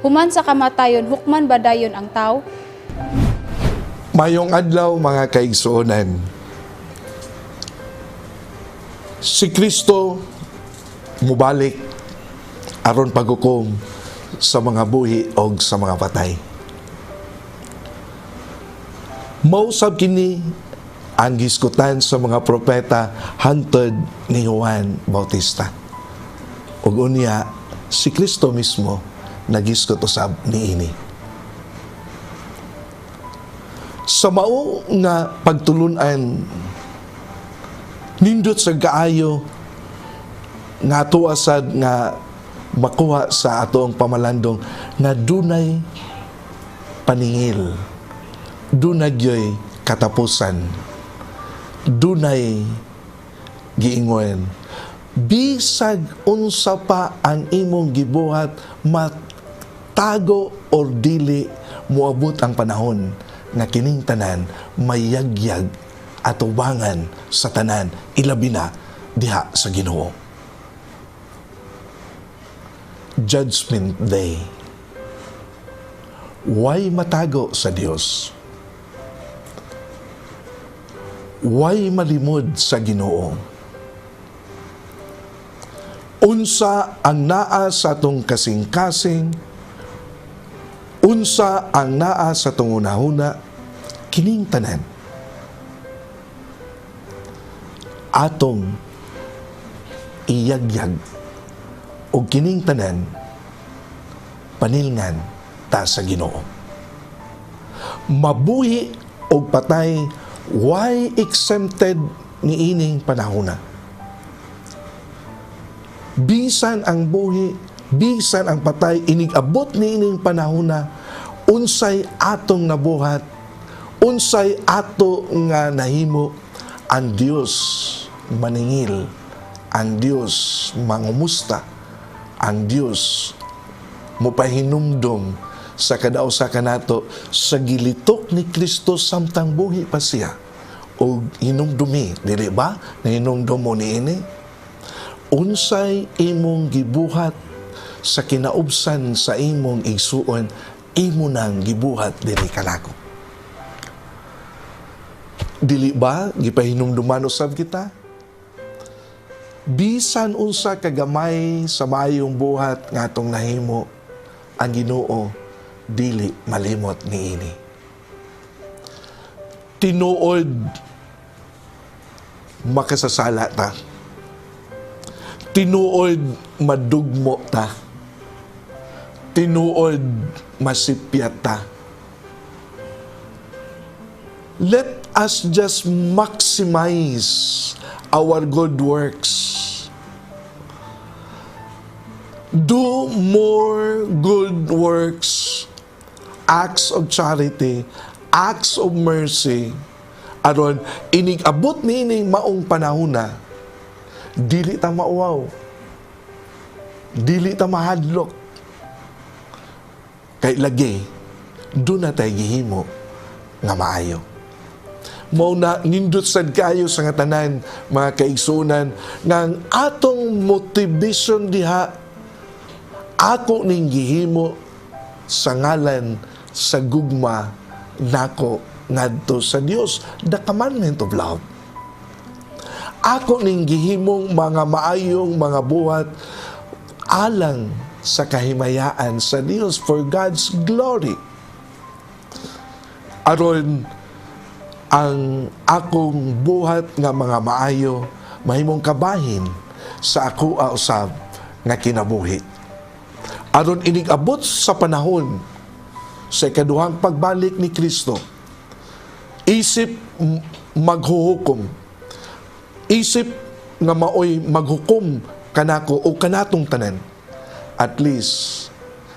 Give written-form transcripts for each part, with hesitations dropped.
Human sa kamatayon, hukman ba dayon ang tao? Mayong adlaw, mga kaigsuonan. Si Kristo mubalik aron paghukom sa mga buhi og sa mga patay. Mausab kini ang giskutan sa mga propeta hangtod ni Juan Bautista. Ug unya si Kristo mismo nagiskot usab niini. Sa mao nga pagtulunan, nindot sa kaayo nga atoa sad nga makuha sa atoang pamalandong nga dunay paningil, dunay gyoy katapusan, dunay giingon. Bisag unsa pa ang imong gibuhat, matago or dili, moabot ang panahon nga kining tanan mayagyag atubangan sa tanan, ilabi na diha sa Ginoo. Judgment Day. Way matago sa Dios. Way malimod sa Ginoo. Unsa ang naa sa atong kasing-kasing, unsa ang naa sa atong hunahuna, kining tanan atong iyagyag og kining tanan panilngan ta sa Ginoo. Mabuhi og patay, way exempted niining panahona. Bisan ang buhi, bisan ang patay, inig-abot niining panahona, unsay atong nabuhat, unsay ato nga nahimo, ang Dios maningil, ang Dios mangumusta, ang Dios mupahinumdom sa kada usa kanato sa gilitok ni Kristo samtang buhi pa siya. O hinumdumi, dili ba? Nahinumdum mo niini? Unsay imong gibuhat sa kinaubsan sa imong igsuon, imo nang gibuhat diri kanako. Dili ba gipahinumduman usab kita? Bisan unsa kagamay sa maayong buhat nga atong nahimo, ang Ginoo dili malimot niini. Tinuod makasasala ta. Tinuod madugmo ta. Tinuod masipyat ta. Let us just maximize our good works. Do more good works, acts of charity, acts of mercy, aron inig-abot niining maong panahona, dili ta mauwaw, dili ta mahadlok. Kay lagi, duna tay gihimo nga maayo. Mao na nindot sad kayo sa nga tanan, mga kaigsuonan, nga ang atong motivation diha, ako ning gihimo sa ngalan sa gugma nako ngadto sa Dios, the commandment of love. Ako ning gihimong mga maayong mga buhat alang sa kahimayaan sa Dios, for God's glory. Aron ang akong buhat nga mga maayo mahimong kabahin sa ako usab nga kinabuhi. Aron inig-abot sa panahon sa ikaduhang pagbalik ni Kristo, isip maghuhukom, isip nga maoy maghukom kanako o kanatong tanan, at least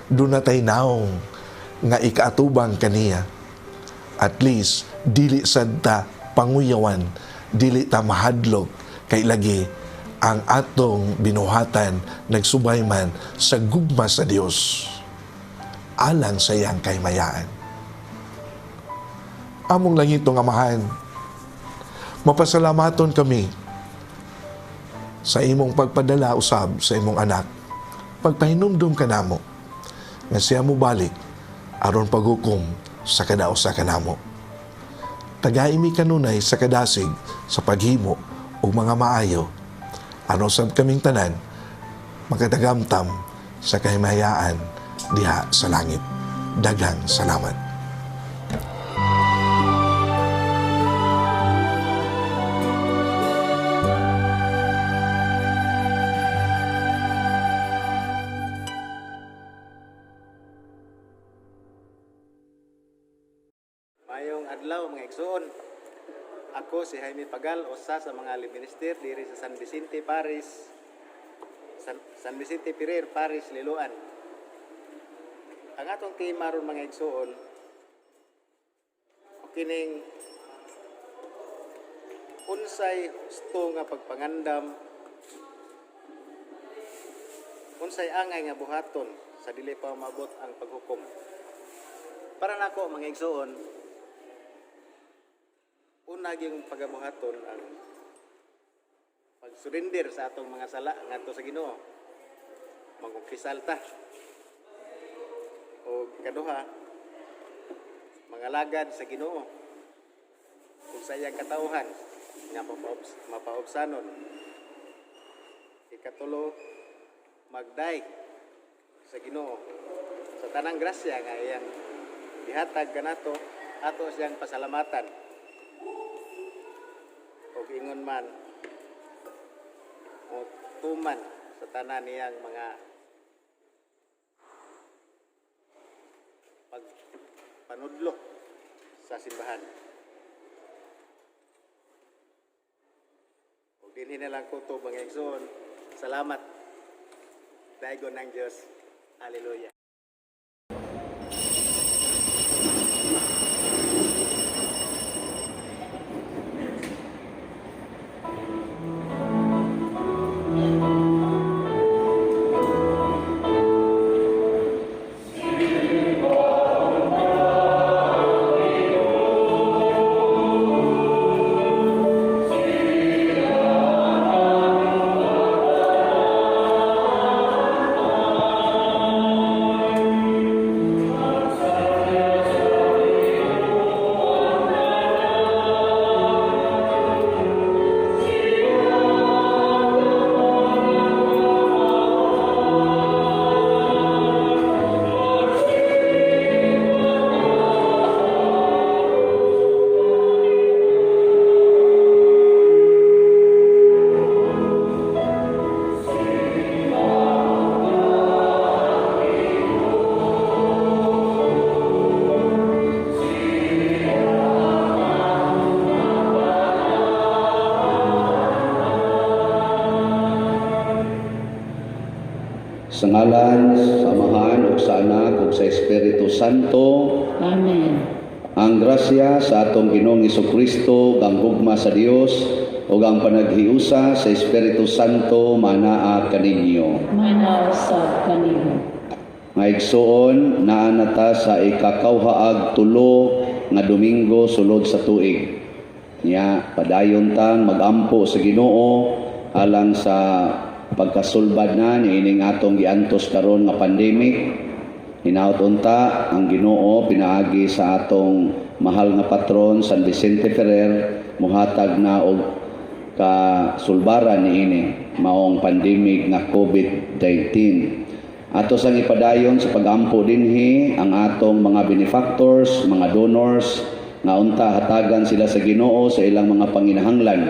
duna tay naong nga ikaatubang kaniya. At least dili sad ta panguyawan, dili ta mahadlok, kay lagi ang atong binuhatan nagsubay man sa gugma sa Dios alang sa iyang kahimayaan. Among langitong Amahan, mapasalamaton kami sa imong pagpadala usab sa imong anak. Pagpahinumdum kanamo nga siya mobalik aron paghukom sa kada usa kanamo. Tagai mi kanunay sa kadasig sa paghimo og mga maayo aron sab kaming tanan makatagamtam sa kahimayaan diha sa langit. Daghang salamat. Mayong adlaw, mga igsoon. Ako si Jaime Pagal, usa sa mga minister diri sa San Vicente Parish, San Vicente Ferrer Parish, Liloan. Ang atong tema ron, mga igsoon, kining unsay husto nga pagpangandam, unsay angay nga buhaton sa dili pa umabot ang paghukom. Para nako, mga igsoon, una gyung pagabuhaton ang pagsurrender sa atong mga sala ngadto sa Ginoo. Magumpisal ta. O ikaduha, mangalagad sa Ginoo ug sa iyang katawhan nga mapaobsanon. Ikatulo, magday sa Ginoo sa tanang grasya nga iyang gihatag kanato, ato siyang pasalamatan. Ug ingon man o tuman sa tanan niyang mga pagpanudlo sa simbahan. Ug dinhi na lang ko to, mga igsoon. Salamat. Daygon ng Diyos. Hallelujah. Sa ngalan sa Amahan ug sa Anak ug sa Espiritu Santo. Amen. Ang grasya sa atong Ginoong Kristo, ang gugma sa Dios ug ang panaghiusa sa Espiritu Santo manaa kaninyo. Manaa usab kanimo. Nga igsoon, naa na ta sa ikakawhaag tulo nga Domingo sulod sa tuig. Nya padayon tang magampo sa Ginoo alang sa pagkasulbad na niining atong giantos karon nga pandemic. Hinaut unta ang Ginoo pinaagi sa atong mahal nga patron San Vicente Ferrer muhatag na og kasulbaran niini maong pandemic nga COVID-19. Ato sang ipadayon sa pagampo dinhi ang atong mga benefactors, mga donors nga unta hatagan sila sa Ginoo sa ilang mga panginahanglan,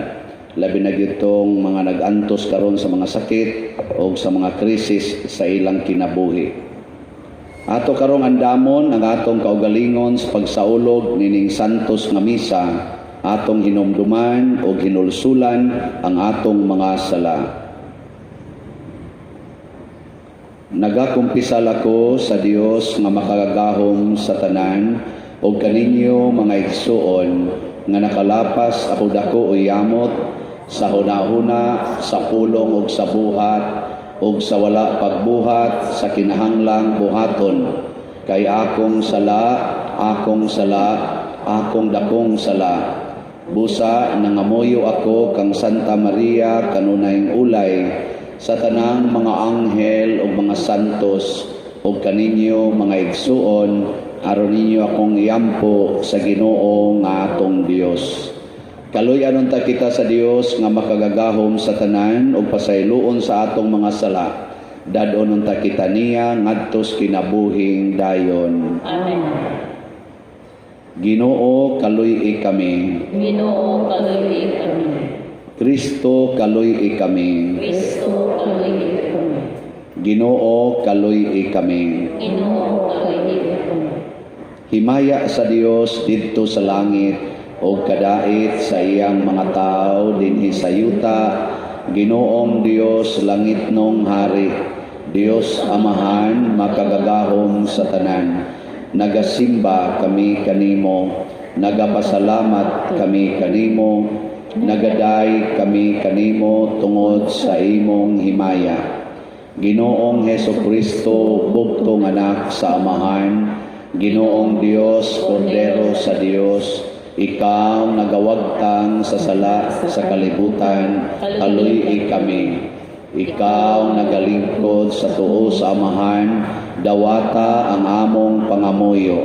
labi na gyud tong mga nag-antos karon sa mga sakit o sa mga krisis sa ilang kinabuhi. Ato karong andamon ang atong kaugalingon sa pagsaulog nining santos nga misa, atong hinumduman o hinulsulan ang atong mga sala. Nagakumpisal ako sa Dios nga makagagahom sa tanan ug kaninyo, mga igsuon, nga nakalapas ako dako o yamot sa hunahuna, sa pulong ug sa buhat ug sa wala pagbuhat sa kinahanglang buhaton, kay akong sala, akong sala, akong dakong sala. Busa nangamuyo ako kang Santa Maria kanunayng ulay, sa tanang mga anghel ug mga santos. ug kaninyo, mga igsuon, aron ninyo akong iampo sa Ginoo nga atong Dios. Kaluy-an unta kita sa Dios nga makagagahom sa tanan ug pasayloon sa atong mga sala. Dad-on unta kita niya ngadto sa kinabuhing dayon. Amen. Ginoo, kaluy-i kami. Ginoo, kaluy-i kami. Kristo, kaluy-i kami. Kristo, kaluy-i kami. Ginoo, kaluy-i kami. Ginoo, kaluy-i kami. Himaya sa Dios didto sa langit ug kadait sa iyang mga tao dinhi sa yuta. Ginoong Dios, langitnong hari, Dios Amahan makagagahom sa tanan, nagasimba kami kanimo, nagapasalamat kami kanimo, nagaday kami kanimo tungod sa imong himaya. Ginoong Heso Kristo, bugtong anak sa Amahan, Ginoong Dios, Kordero sa Dios, ikaw nagawagtang sa sala sa kalibutan, kaluy-i kami. Ikaw nagalingkod sa tuo sa Amahan, dawata ang among pangamuyo.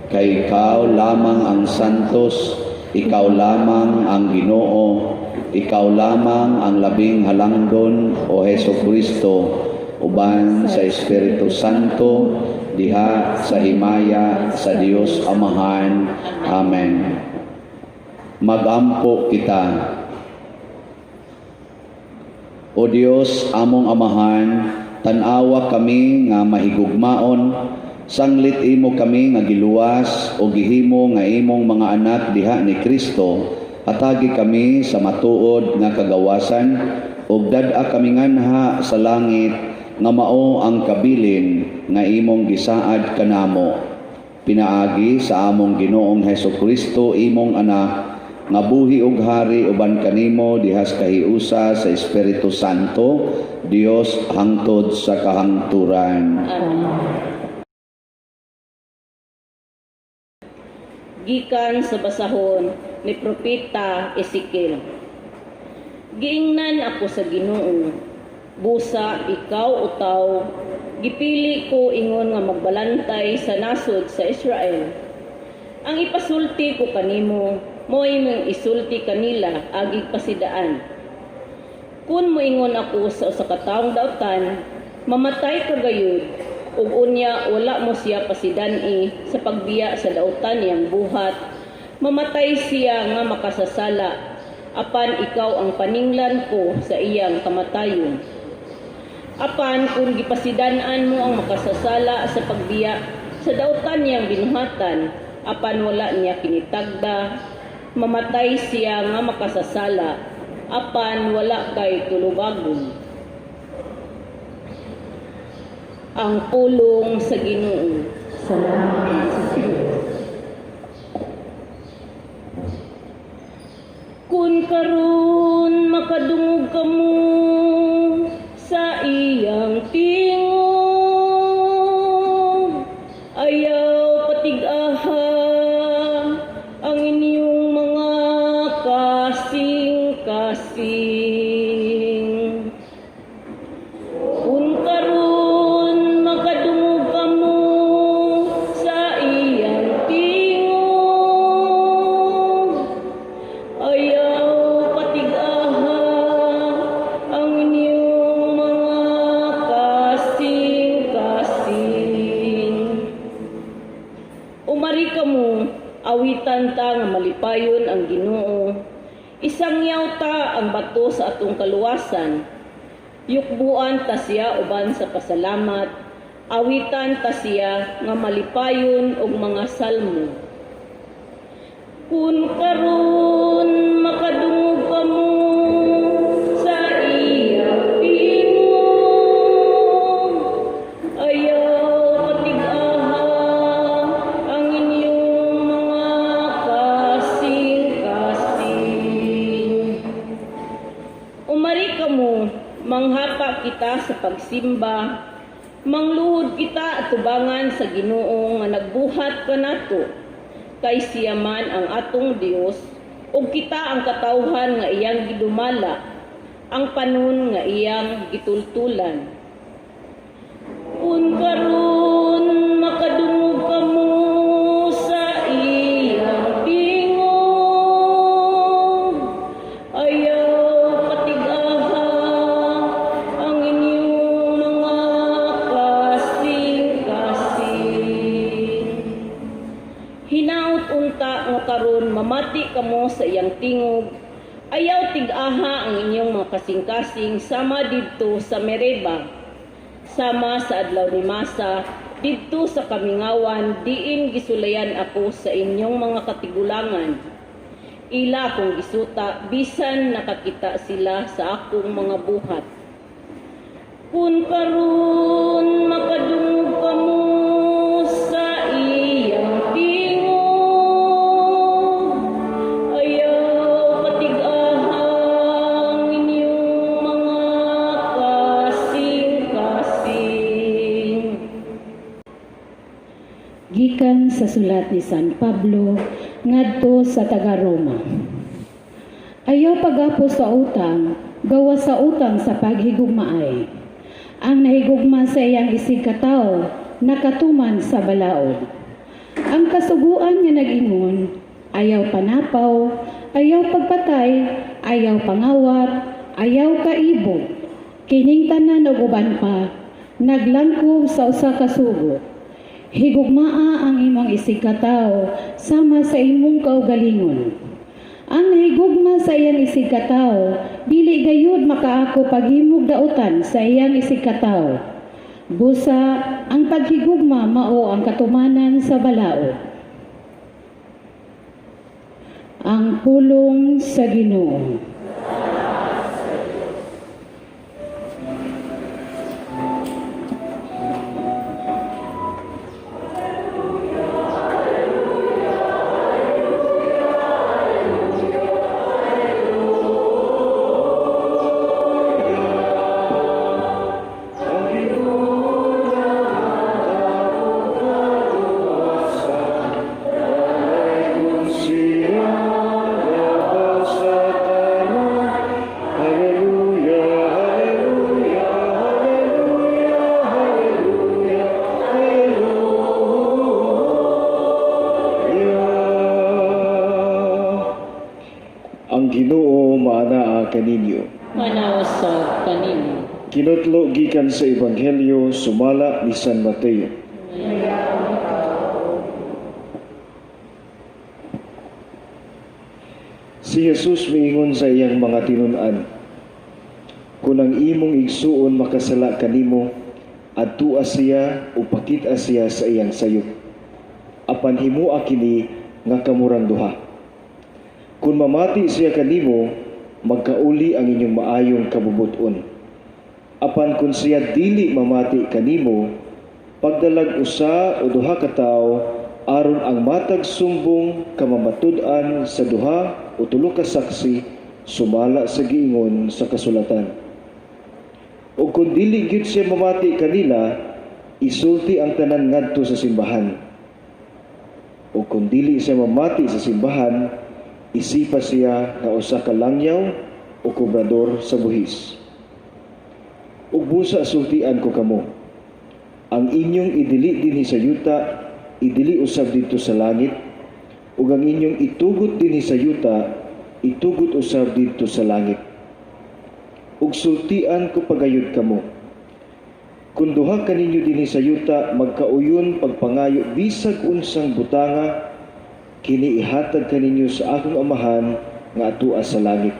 Kay ikaw lamang ang santos, ikaw lamang ang Ginoo, ikaw lamang ang labing halangdon, o Heso Kristo, uban sa Espiritu Santo, diha sa himaya sa Dios Amahan. Amen. Magampo kita. O Dios, among Amahan, tan-awa kami nga mahigugmaon, sanglit imo kami nga giluwas o gihimo nga imong mga anak diha ni Kristo, hatagi kami sa matuod nga kagawasan ug dad-a kami nganha sa langit nga mao ang kabilin nga imong gisaad kanamo. Pinaagi sa among Ginoong Heso Kristo, imong anak, nga buhi ug hari uban kanimo diha sa kahiusa sa Espiritu Santo, Dios hangtod sa kahangturan. Amen. Gikan sa basahon ni Propeta Ezekiel. Giingnan ako sa Ginoo, "Busa ikaw o tawo, gipili ko ingon nga magbalantay sa nasod sa Israel. Ang ipasulti ko kanimo, mo'y imong isulti kanila agig pasidaan. Kun moingon ako sa usa ka tawong dautan, 'Mamatay ka gayud,' ug unya wala mo siya pasidani sa pagbiya sa dautan niyang buhat, mamatay siya nga makasasala, apan ikaw ang paninglan ko sa iyang kamatayon. Apan kung gipasidan-an mo ang makasasala sa pagbiya sa dautan niyang binuhatan, apan wala niya kinitagda, mamatay siya nga makasasala, apan wala kay tulubagon." Ang pulong sa Ginoo. Salamat sa Diyos. Kun karon makadungog kamo sa iyang tingog, ayaw patig-aha ang inyong mga kasing-kasing. Kun karon makadungog kamo sa iyang tingog, ayaw patig-aha ang inyong mga kasing-kasing. Umari kamo, awitan ta nga malipayon ang Ginoo. Isangyaw ta ang bato sa atong kaluwasan. Yukbuan ta siya uban sa pasalamat. Awitan ta siya nga malipayon og mga salmo. Kun karon makadungog kamo sa iyang tingog, ayaw patig-aha ang inyong mga kasing-kasing. Umari kamo, manghapa kita sa pagsimba, mangluhod kita atubangan sa Ginoo nga nagbuhat kanato, kay siya man ang atong Dios, ug kita ang katawhan nga iyang gidumala, ang panon nga iyang gitultulan. Kun karon karon mamati kamo sa iyang tingog, ayaw tig-aha ang inyong mga kasing-kasing sama didto sa Meriba, sama sa adlaw ni Masa, didto sa kamingawan, diin gisulayan ako sa inyong mga katigulangan. Ila akong gisuta, bisan nakakita sila sa akong mga buhat. Kun karon makadungog kamo sa iyang tingog, ayaw patig-aha ang inyong mga kasing-kasing. Gikan sa sulat ni San Pablo ngadto sa taga-Roma. Ayaw pag-apos sa utang, gawas sa utang sa paghigugmaay. Ang nahigugma sa iyang isigkatawo, nakatuman sa balaod. Ang kasuguan nga nag-ingon, ayaw panapaw, ayaw pagpatay, ayaw pangawat, ayaw kaibog. Kining tanan ug uban pa, naglangkob sa usa ka sugo. Higugmaa ang imong isigkatawo sama sa imong kaugalingon. Ang nahigugma sa iyang isigkatawo, dili gayud makaako paghimog dautan sa iyang isigkatawo. Busa, ang paghigugma mao ang katumanan sa balaod. Ang pulong sa Ginoo. Ang Ginoo maanaa kaninyo. Manawa sa kaninyo. Kinutlo gikan sa Ebanghelyo sumala ni San Mateo. Si Jesus miingon sa iyang mga tinun-an, "Kung ang imong igsuon makasala kanimo, adtua siya o pakit-a siya sa iyang sayop. Apan himoa kini nga kamurang duha. Kung mamati siya kanimo, magkauli ang inyong maayong kabubut-on. Apan kung siya dili mamati kanimo, pagdalag usa o duha ka tawo aron ang matag sumbong kamamatud-an sa duha o tulo ka saksi sumala sa giingon sa kasulatan. O kung dili gyud siya mamati kanila, isulti ang tanan ngadto sa simbahan. O kung dili siya mamati sa simbahan, isipa siya nga usa ka langyaw o kobrador sa buhis. Ug busa sultian ko kamo, ang inyong idili dinhi sa yuta, idili usab didto sa langit, ug ang inyong itugot dinhi sa yuta, itugot usab didto sa langit. Ug sultian ko pagayod kamo, kung duha kaninyo dinhi sa yuta magkauyon pagpangayo bisag unsang butanga, kini ihatag kaninyo sa akong Amahan nga atua sa langit.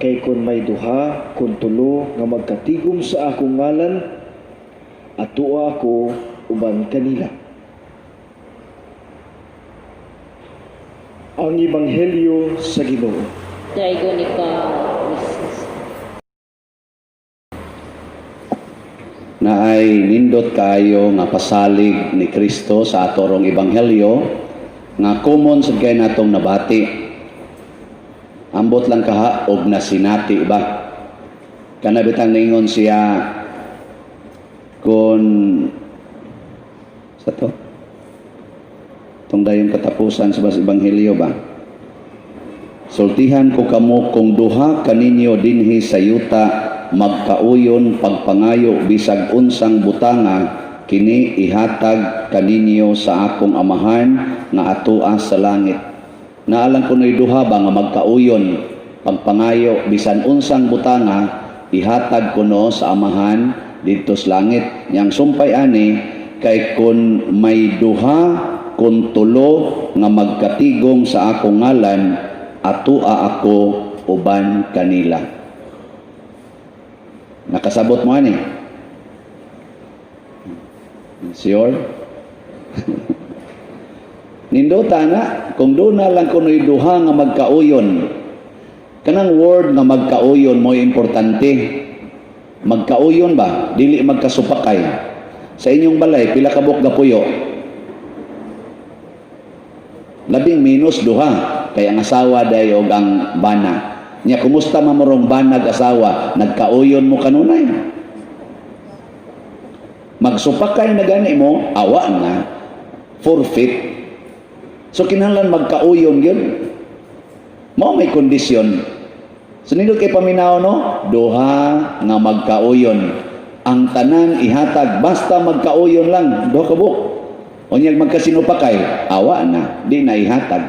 Kay kon may duha kon tulo nga magkatigom sa akong ngalan, atua ako uban kanila." Ang Ebanghelyo sa Ginoo. Daygon ikaw, Jesus. Na ay nindot kaayo nga pasalig ni Kristo sa atorong ebanghelyo nga common sad kay natong nabati. Ambot lang kaha og nasinati ba. Kana bitang ningon siya kon sa to tong dayong katapusan sa bas ebanghelyo ba. Sultihan ko kamo kung duha kaninyo dinhi sa yuta magkauyon pagpangayo bisag unsang butanga, kini ihatag kaninyo sa akong Amahan nga atoa sa langit. Naalang kuno'y duha ba nga magkauyon pagpangayo bisan unsang butanga, ihatag kuno sa Amahan didto sa langit. Yang sumpay ani kay kun may duha kon tulo nga magkatigom sa akong ngalan, atua ako uban kanila. Nakasabot mo ani? Sure? Nindota na, kung doon na lang kuno'y duha nga magkauyon, kanang word nga magkauyon mo importante. Magkauyon ba? Dili magkasupakay. Sa inyong balay, pila ka buok gapuyo? Labing minus duha. Kay ang asawa day og ang bana. Nya kumusta man mo rong banag asawa? Nagkauyon mo kanunay. Magsupakay na gani mo, awa na. Forfeit. So kinahanglan magkauyon yun. Mao may kondisyon. So nindot kay paminaw, no? Duha nga magkauyon. Ang tanan ihatag basta magkauyon lang, duha ka buok. Unyag magkasinupakay, awa na, di na ihatag.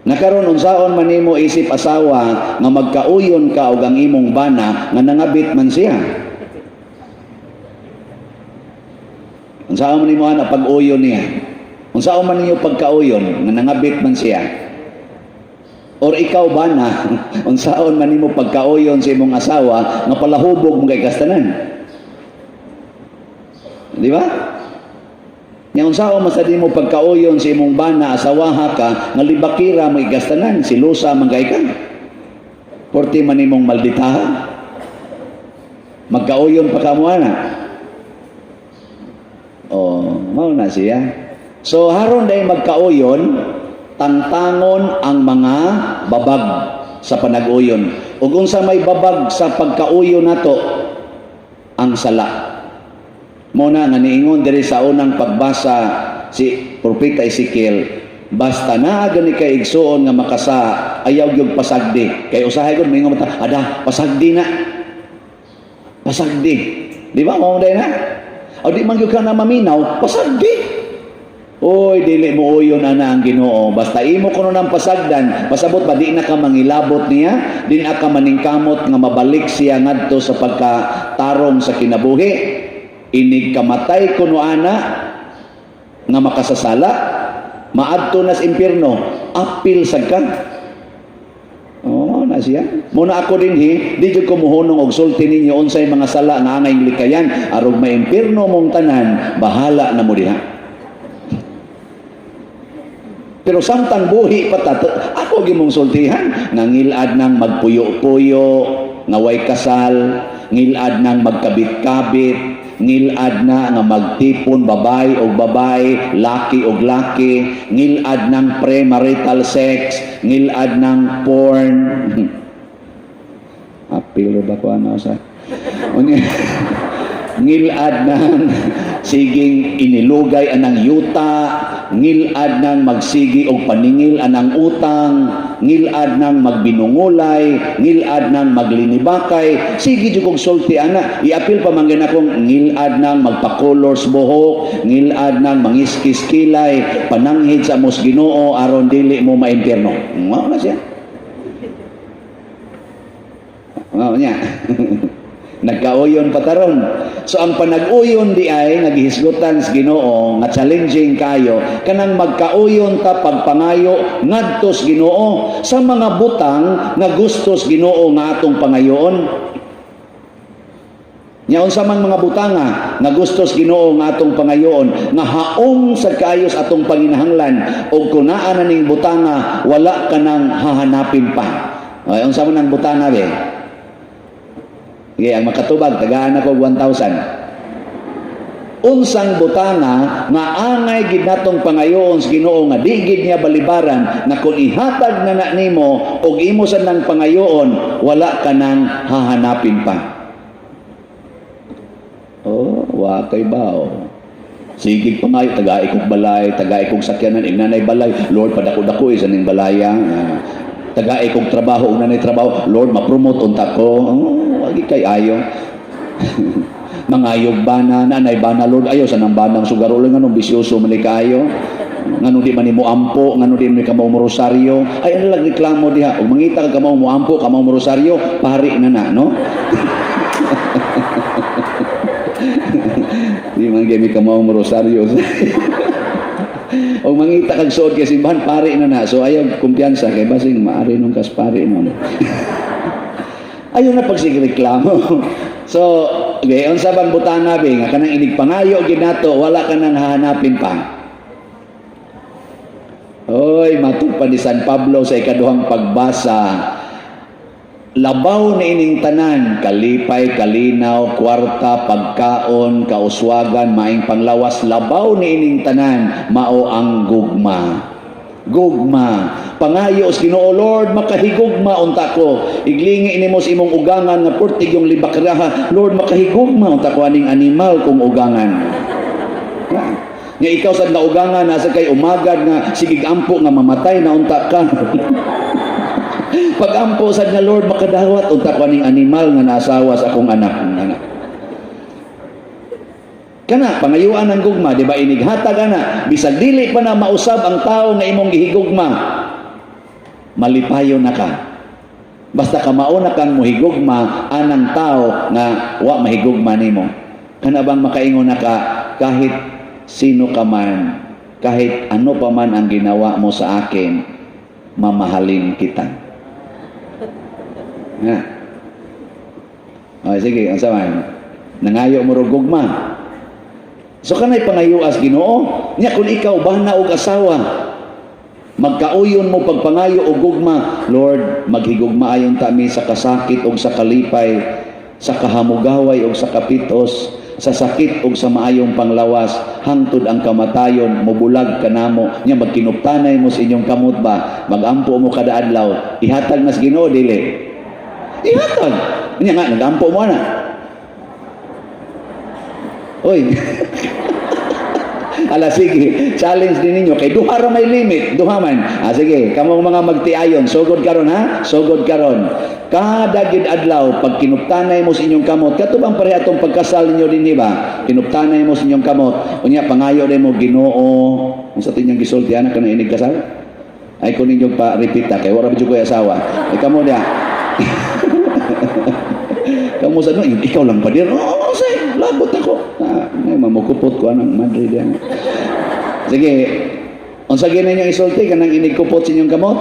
Nakaron unsaon man nimo isip asawa nga magkauyon ka og ang imong bana nga nangabit man siya. Unsaon man nimo ana pag-uyon niya? Unsaon man ninyo pagkauyon nga nangabit man siya? Or ikaw bana, unsaon man nimo pagkauyon sa imong asawa nga palahubog mo kay kastanan? Di ba? Nya unsaon man sa nimo pagkauyon sa imong bana, asawaha ka nga libakira mo igastanan, silusa man kay ka. Porti man nimong malditaha. Magkauyon pa ka mo ana. Oh, mao na siya. So haron dahil magkauyon, tangtangon ang mga babag sa panag-uyon. Ug unsa may babag sa pagkauyon nato, ang sala. Mo na nga niingon diri sa unang pagbasa si Propeta Ezekiel, basta naa gani kay igsuon nga makasa, ayaw gyud pasagdi. Kay usahay gud moingon ta, ada pasagdi na. Pasagdi. Di ba mao day na? O di man gyud ka na maminaw, pasagdi. Oy, dili mo uyon ana ang Ginoo. Basta imo kuno ng pasagdan, pasabot ba di na ka mangilabot niya, di na ka maningkamot nga mabalik siya ngadto sa pagkatarong sa kinabuhi. Inig kamatay kuno ana nga makasasala, maadto nas impierno, apil sad ka. Oh, na siya. Muna ako dinhi, di jud ko muhunong og sulti ninyo unsay mga sala nga angay likayan, arog maimpierno mong tanan, bahala na mo diha. Pero samtang buhi pa ta, ako gimong sultihan, nga ngilad nang magpuyo-puyo, nga way kasal, ngilad nang magkabit-kabit, ngilad na nga magtipon babay og babay, laki og laki, ngilad ng premarital sex, ngilad ng porn. Apil ba ko ano sa? Ngilad ng siging inilugay anang yuta, ngilad ng magsigi og paningil anang utang, ngilad ng magbinungulay, ngilad ng maglinibakay, sige jud kog sulti ana, iapil pa man gyud akong ngilad ng magpakolor sa buhok, ngilad ng mangiskis kilay, pananghid sa mos Ginoo aron dili mo maimpierno. Mao na siya. Mao niya. Nagkauyon pa taron. So ang panag-uyon di ay nga gihisgutan sa Ginoo nga challenging kayo kanang magkauyon ta pagpangayo ngadto sa Ginoo sa mga butang nga gusto sa Ginoo nga atong pangayoon. Nya unsa man mga butanga nga gusto sa Ginoo nga atong pangayoon nga haong sa kayos atong panginahanglan og kun naa na ning butanga wala ka nang hahanapin pa. Ay, unsa man ang butanga be? Sige, ang makatubag, tagaan ako og 1,000. Unsang butanga nga angay gid natong pangayoon sa Ginoo nga di gid niya balibaran nga kung ihatag na na nimo og imo sa nang pangayoon wala ka nang hahanapin pa. Oh, wa kay bao. Sige pangayo, tagai kog balay, tagai kog sakyanan, ignanay balay, Lord padako-dako sa ning balaya. Tagai kog trabaho, og nanay trabaho, Lord ma-promote unta ko. Oh, wagi kay ayo. Mangayog bana, nanay bana, Lord, ayo sa nang banang sugarol nganong bisyoso man ni kaayo. Nganong di man nimo ampo, nganong di man ka mo rosaryo. Ay ano lang reklamo diha. Og mangita ka kamaw mo ampo, kamaw mo rosaryo, pari na na, no? Di man gyud mi kamaw mo rosaryo. Kung mangita kag suod kay simbahan, pari na na. So ayaw kumpiyansa kay basing maari nung kas pari nun. Ayaw na pagsigreklamo. So, okay, unsa bang butanga be nga kanang inig pangayo gid nato, wala ka nang hahanapin pa. Oy, matud pa ni San Pablo sa ikaduhang pagbasa, labaw na ining tanan, kalipay, kalinaw, kwarta, pagkaon, kauswagan, maing panglawas, labaw ni ining tanan, mao ang gugma. Gugma. Pangayo sa Ginoo, "Lord, makahigugma unta ko." Iglingi nimo sa imong ugangan nga purtig yung libakraha, "Lord, makahigugma unta ko aning animal kong ugangan." Ha? Nga ikaw sa nga ugangan nasa kay umagad nga sigig ampo nga mamatay na unta ka. Pag-ampo sad nga, "Lord, makadawat unta ko aning animal nga naasawa sa akong anak." Anak. Kana pangayuan ng gugma, di ba, inighatag ana, bisag dili pa na mausab ang tao nga imong gihigugma, malipayon na ka. Basta ka mauna kang muhigugma anang tao nga wa mahigugma nimo. Kana bang makaingon na ka, "Kahit sino ka man, kahit ano pa man ang ginawa mo sa akin, mamahalin kita"? Ha. O, sige, ang man. Nangayo mo rog gugma. So kanay pangayuas Ginoo, nya kung ikaw bana og asawa, magkauyon mo pagpangayo og gugma, "Lord, maghigugma ayon ta mi sa kasakit og sa kalipay, sa kahamugaway og sa kapitos, sa sakit og sa maayong panglawas, hangtod ang kamatayon mobulag kanamo." Nya magkinuptanay mo sa inyong kamot ba, magampo mo kada adlaw, ihatag nas Ginoo dili? Ihatag. Nya nga nagampo mo na. Oy. Ala sige, challenge din ninyo kay duha ra may limit, duha man. Ah sige, kamong mga magtiayon, sugod karon ha, sugod karon. Kada gid adlaw pag kinuptanay mo sa inyong kamot, kato bang pareha atong pagkasal ninyo dinhi ba? Kinuptanay mo sa inyong kamot, unya pangayo din mo, "Ginoo," unsa tinyong gisulti ana kana inig kasal? Ay kun ninyo pa repeat ta kay wala ba jud ko'y asawa. Ay kamo diha. Kamu sa no, ikaw lang pa dir. Oo, say, labot ako. Ah, may mamukupot ko anang Madrid yan. Sige, unsa gina ninyong isulti kanang inig kupot sa inyong kamot?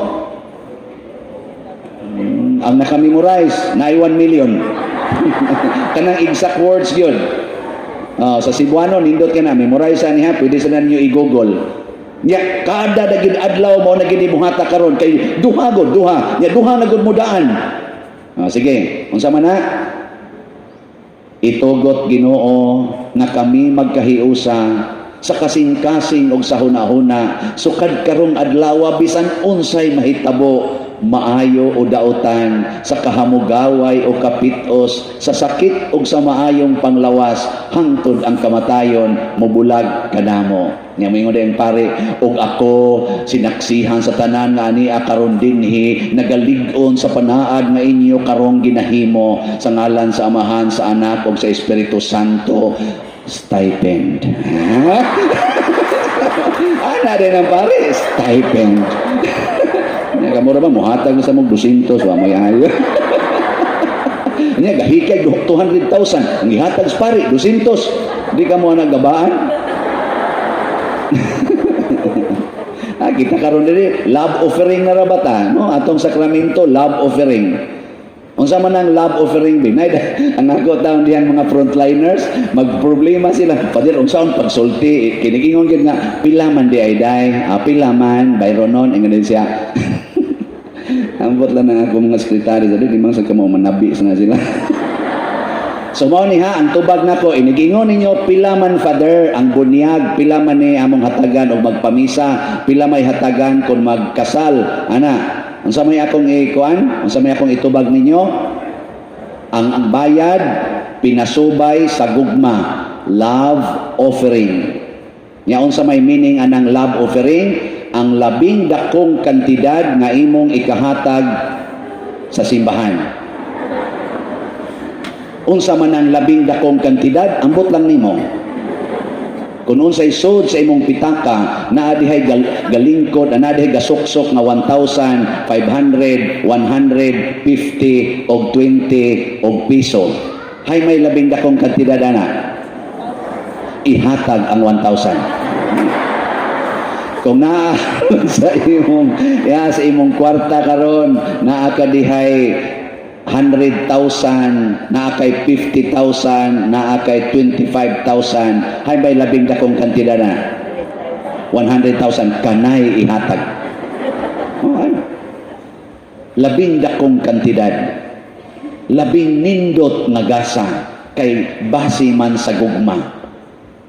Ang naka-memorize, na 1 million. Kanang exact words yun. Oh, sa Cebuano, nindot ka na, memorize niya, pwede sa ninyo i-google. Nya, kada na gid adlaw mo na gid ibuhata karon kay duha gud, duha. Nya duha na gud mo daan. Oh, sige, unsa man na? "Itugot Ginoo nga kami magkahiusa sa kasing-kasing og sa hunahuna sukad karong adlaw, bisan unsay mahitabo, maayo o dautan, sa kahamugaway o kapitos, sa sakit o sa maayong panglawas, hangtod ang kamatayon mobulag kanamo." Nya moingon ang pare, "Ug ako sinaksihan sa tanan nga ania karon dinhi nagalig-on sa panaad nga inyo karong ginahimo, sa ngalan sa Amahan, sa Anak ug sa Espiritu Santo." Stipend. Ana din ang pare, stipend. Nya kamo ra ba mohatag na sa mong 200, wa may ayo. Nya gahikay 200,000, ang gihatag sa pare 200. Di ka mo nagabaan. Ah, kita karon diri love offering na ra ba ta, no? Atong sakramento, love offering. Unsa man ang love offering bi? Nay, ang ako taon diyan mga frontliners, magproblema sila. "Pader, unsaon pagsulti?" Kinigingon gyud nga pila man di ay day, ah, pila man bayronon ingon din siya. Ambot lang ang ako mga sekretary sa di man sa kamo manabi na sila. So mao ni ha ang tubag nako, inigingon ninyo, "Pila man, Father, ang bunyag? Pila man ni among hatagan og magpamisa? Pila may hatagan kung magkasal?" Ana, unsa may akong ikuan? Unsa may akong itubag ninyo? Ang bayad pinasubay sa gugma, love offering. Nya unsa may meaning anang love offering? Ang labing dakong kantidad nga imong ikahatag sa simbahan. Unsa man ang labing dakong kantidad, ambot lang nimo. Kung unsay sud sa imong pitaka, naa dihay galingkod, naa dihay gasuksok nga 1,500, 150 og 20 og piso. Hay may labing dakong kantidad ana. Ihatag ang 1,000. Kung naa sa imong ya sa imong kwarta karon, naa ka dihay 100,000, naa kay 50,000, naa kay 25,000, hay bay labing dakong kantidad na? 100,000 kanay ihatag. Oh, ano? Labing dakong kantidad. Labing nindot nga gasa kay base man sa gugma.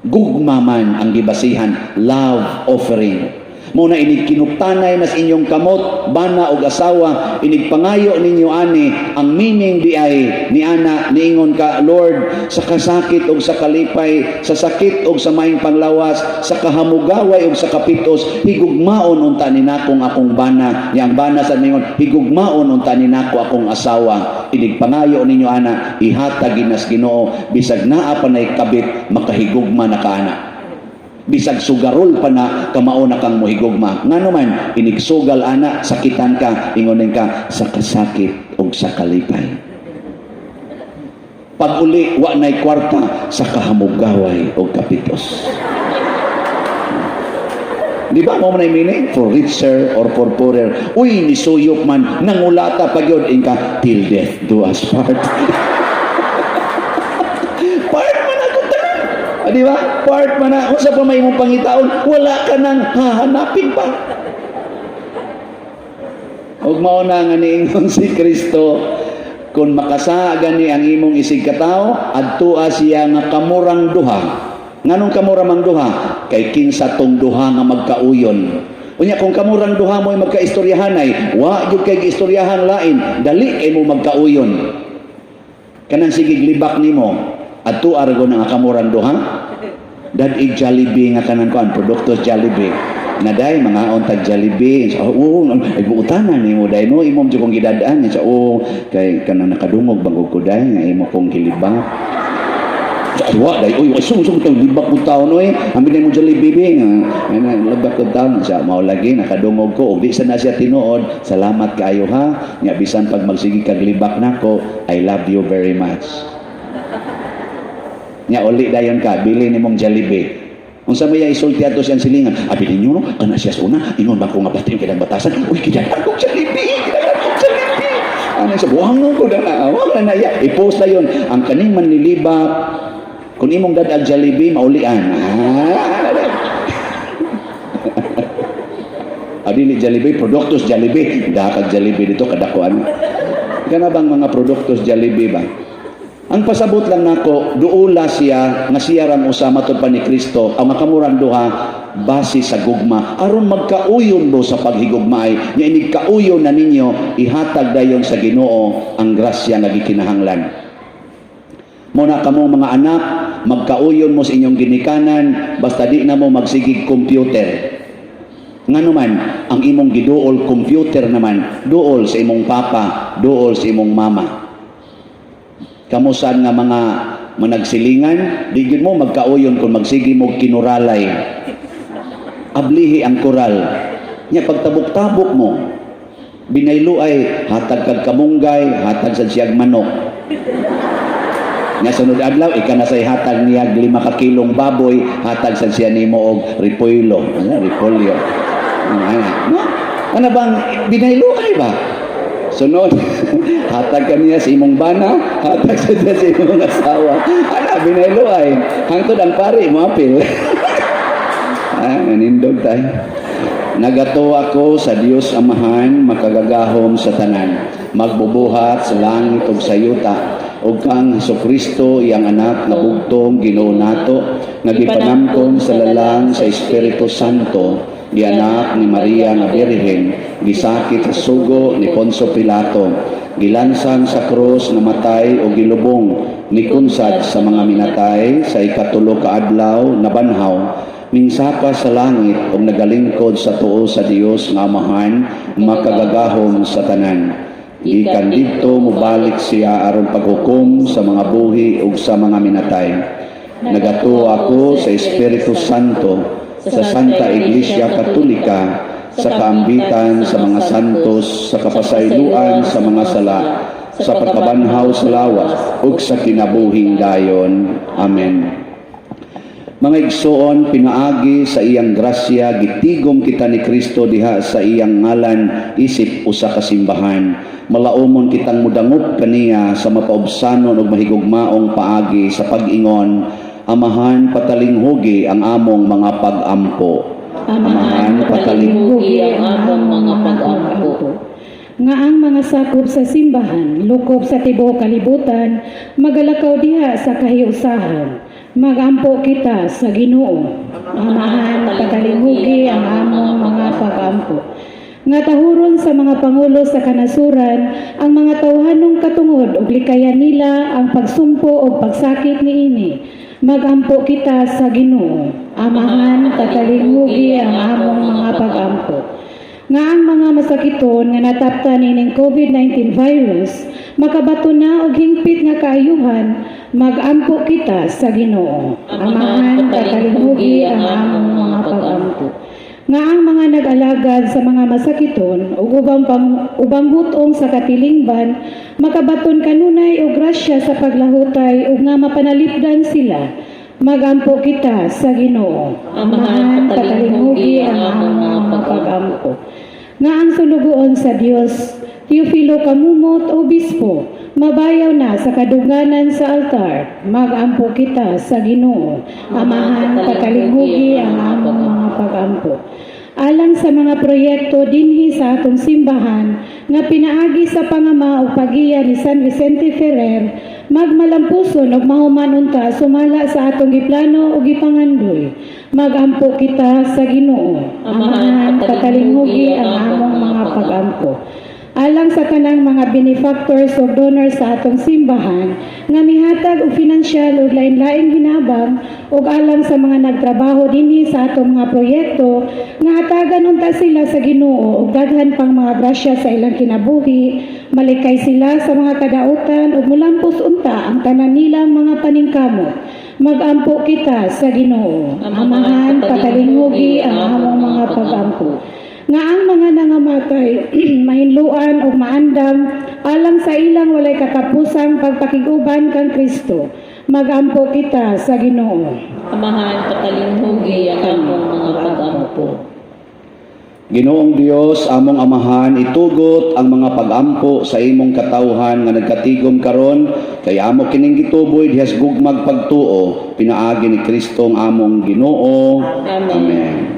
Gugma man ang gibasihan, love offering. Mao na inig kinuptanay nas inyong kamot, bana og asawa, inig pangayo ninyo ani, ang meaning di ay ni ana niingon ka, "Lord, sa kasakit og sa kalipay, sa sakit og sa maing panglawas, sa kahamugaway og sa kapitos, higugmaon unta ni nakong akong bana." Yang bana sa ningon, "Higugmaon unta ni nako akong asawa." Inig pangayo ninyo ana, ihatag ginas Ginoo, bisag naa pa nay kabit, makahigugma na ka ana. Bisag sugarol pa na, kamao na kang mohigugma. Ngano man, inigsugal ana, sakitan ka, ingonin ka sa kasakit og sa kalipay. Pag uli, wa nay kwarta, sa kahamugaway og kapitos. Di ba mao man meaning? For richer or for poorer. Uy, nisuyop man, nangulata pa gyud inka, till death do us part. Part man ako tanan. Ah, di ba? Part man na. Unsa pa may imong pangitaon, wala ka nang hahanapin pa. Ug mao na nga niingon si Kristo, kung makasa gani ang imong isig katawo, adtua siya nga kamurang duha. Nganong kamura mang duha? Kay kinsa tong duha nga magkauyon? Unya kung kamurang duha mo'y magkaistoryahanay, wa gyud kay giistoryahan lain, dali kay mo magkauyon. Kanang sigig libak nimo, adto argo nga kamurang duha. Dad-ig Jollibee nga kanan kuan, produkto Jollibee. Na day mga tag Jollibee. Sa oo, ay buutanan nimo day no, imo jud kong gidad-an sa oo kay kanang nakadungog bangog ko day nga imo kong gilibak. Sa wa day, uy, sung sung tong libak ko taon oy. Ambin mo Jollibee bi nga ana libak ko taon sa mao lagi nakadungog ko ug di sa na siya tinuod. Salamat kaayo ha. Nya bisan pag magsige kag libak nako, I love you very much. Nya uli dayon ka, bili nimong Jollibee. Unsa may isulti ato siyang silingan? Abi ninyo no, kana siya sa una, ingon ba ko nga bati yung kailang batasan? Uy, kidaan kong Jollibee, kidaan kong Jollibee. Ano sa buhang ko na, wag na naya. I-post na yun. Ang kaning manlilibak, kung imong dadag Jollibee, maulian. Ah, Adili Jollibee, produktos Jollibee. Dakag Jollibee dito, kadako ano. Kana bang mga produktos Jollibee ba? Ang pasabot lang nako, duula siya nga siya ram usa matud pa ni Kristo, ang makamurang duha base sa gugma aron magkauyon mo sa paghigugmaay. Nya inig kauyon na ninyo, ihatag dayon sa Ginoo ang grasya nga gikinahanglan. Mo na kamo mga anak, magkauyon mo sa inyong ginikanan basta di na mo magsigig computer. Ngano man, ang imong giduol computer naman, duol sa imong papa, duol sa imong mama. Kamusan nga mga managsilingan, di gyud mo magkauyon kung magsige mo kinuralay. Ablihi ang koral. Nya pagtabok-tabok mo, binaylo ay hatag kag kamunggay, hatag sa siyag manok. Nya sunod adlaw ika na say hatag niya 5 ka kilong baboy, hatag sa siya nimo og repolyo, ano, repolyo. Ano, no? Ano bang binaylo ay ba? Sunod, hatag ka niya sa imong bana, hatag sa siya sa imong asawa. Ana, binaylo ay. Hangtod ang pari, mo apil. Ah, nanindog tayo. Nagatuo ako sa Dios Amahan, makagagahom sa tanan, magbubuhat sa langit ug sa yuta, ug kang Hesukristo, iyang anak nga bugtong Ginoo nato, nga gipanamton sa lalang sa Espiritu Santo, gianak ni Maria nga Birhen, gisakit sa sugo ni Poncio Pilato, gilansang sa krus, namatay o gilubong, nikunsad sa mga minatay, sa ikatulo ka adlaw nabanhaw, minsaka sa langit ug nagalingkod sa tuo sa Dios nga Amahan, makagagahom sa tanan. Gikan didto mobalik siya aron paghukom sa mga buhi ug sa mga minatay. Nagatuo ako sa Espiritu Santo, sa Santa Iglesia Katolika, sa kaambitan sa mga santos, sa kapasayloan sa mga sala, sa pagkabanhaw sa lawas ug sa kinabuhing dayon. Amen. Mga igsoon, pinaagi sa iyang grasya, gitigom kita ni Kristo diha sa iyang ngalan isip usa ka simbahan. Malaumon kitang mudangop kaniya sa mapaubsanon ug mahigugmaong paagi sa pag-ingon, Amahan, patalinghugi ang among mga pag-ampo. Amahan, patalinghugi ang among mga pag-ampo. Nga ang mga sakop sa simbahan, lukop sa tibuok kalibutan, magalakaw diha sa kahiusahan. Magampo kita sa Ginoo. Amahan, patalinghugi ang among mga pag-ampo. Nga tahuron sa mga pangulo sa kanasuran ang mga tawhanong katungod ug likayan nila ang pagsumpo ug pagsakit niini. Magampo kita sa Ginoo. Amahan, patalinghugi ang among mga pag-ampo. Nga ang mga masakiton nga nataptan ining COVID-19 virus makabato na og hingpit nga kaayuhan, magampo kita sa Ginoo. Amahan, patalinghugi ang among mga pag-ampo. Nga ang mga nag-alagad sa mga masakiton ug ubang hutong sa katilingban makabaton kanunay og grasya sa paglahutay ug nga mapanalipdan sila. Magampo kita sa Ginoo. Amahan, patalinghugi ang among mga pag-ampo. Nga ang sulugoon sa Dios, Teofilo Kamumot, Obispo, mabayaw na sa kaduganan sa altar, magampo kita sa Ginoo. Amahan, patalinghugi ang among mga pag-ampo. Alang sa mga proyekto dinhi sa atong simbahan nga pinaagi sa pangama o pagiya ni San Vicente Ferrer, magmalampuson ug mahuman unta sumala sa atong giplano ug gipangandoy. Magampo kita sa Ginoo. Amahan, patalinghugi ang among mga pag-ampo. Alang sa tanang mga benefactors o donors sa atong simbahan nga mihatag og finansyal ug lain-laing hinabang ug alang sa mga nagtrabaho dinhi sa atong mga proyekto nga hatagan unta sila sa Ginoo ug daghan pang mga grasya sa ilang kinabuhi, malikay sila sa mga kadautan ug mulampos unta ang tanan nilang mga paningkamot. Magampo kita sa Ginoo. Amahan, patalinghugi ang among mga pag-ampo. Nga ang mga nangamatay mahinluan o maandam alang sa ilang walay katapusang pagpakig-uban kang Kristo. Magampo kita sa Ginoo. Amahan, patalinghugi ang among mga pag-ampo. Ginoong Dios, among amahan, itugot ang mga pag-ampo sa imong katawhan nga nagkatigom karon kay amo kining gituboy dihas gugmag pagtuo pinaagi ni Kristo ang among Ginoo. Amen. Amen.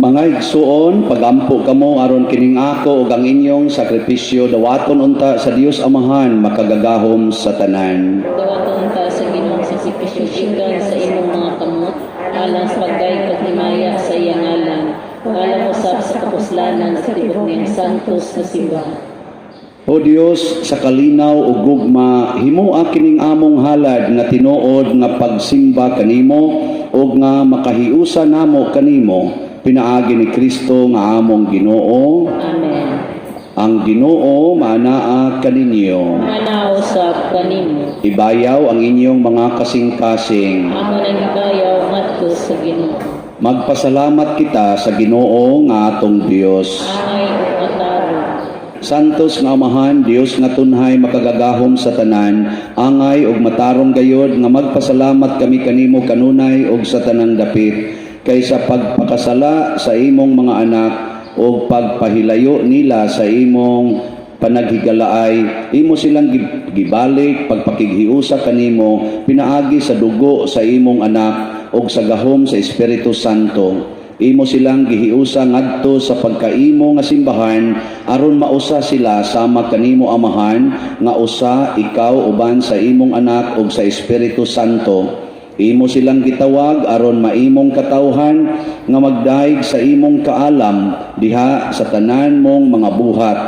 Mga igsuon, pagampo kamo aron kining ako ug ang inyong sakripisyo dawaton unta sa Dios Amahan makagagahom sa tanan. Dawaton ta sa Ginoong sakripisyo gikan sa imong mga kamot alang sa paggay paghimaya sa iyang ngalan, alang usab sa kapuslanan sa tibok niyang santos na simbahan. O Dios, sa kalinaw ug gugma, himoa kining among halad nga tinuod nga pagsimba kanimo ug nga makahiusa namo kanimo pinaagi ni Kristo nga among Ginoo. Amen. Ang Ginoo maanaa kaninyo. Manausap kanimo. Ibayaw ang inyong mga kasing-kasing. Amo nang ibayaw ngadto sa Ginoo. Magpasalamat kita sa Ginoo nga atong Dios. Angay ug matarong. Santos nga Amahan, Dios nga tunhay makagagahom sa tanan, angay ug matarong gayod nga magpasalamat kami kanimo kanunay ug sa tanang dapit kay sa pagpakasala sa imong mga anak ug pagpahilayo nila sa imong panaghigalaay, imo silang gibalik pagpakighiusa kanimo pinaagi sa dugo sa imong anak ug sa gahom sa Espiritu Santo. Imo silang gihiusa ngadto sa pagkaimo nga simbahan aron mausa sila sama kanimo, Amahan, nga usa ikaw uban sa imong anak ug sa Espiritu Santo. Imo silang gitawag aron maimong katawhan nga magdayeg sa imong kaalam diha sa tanan mong mga buhat.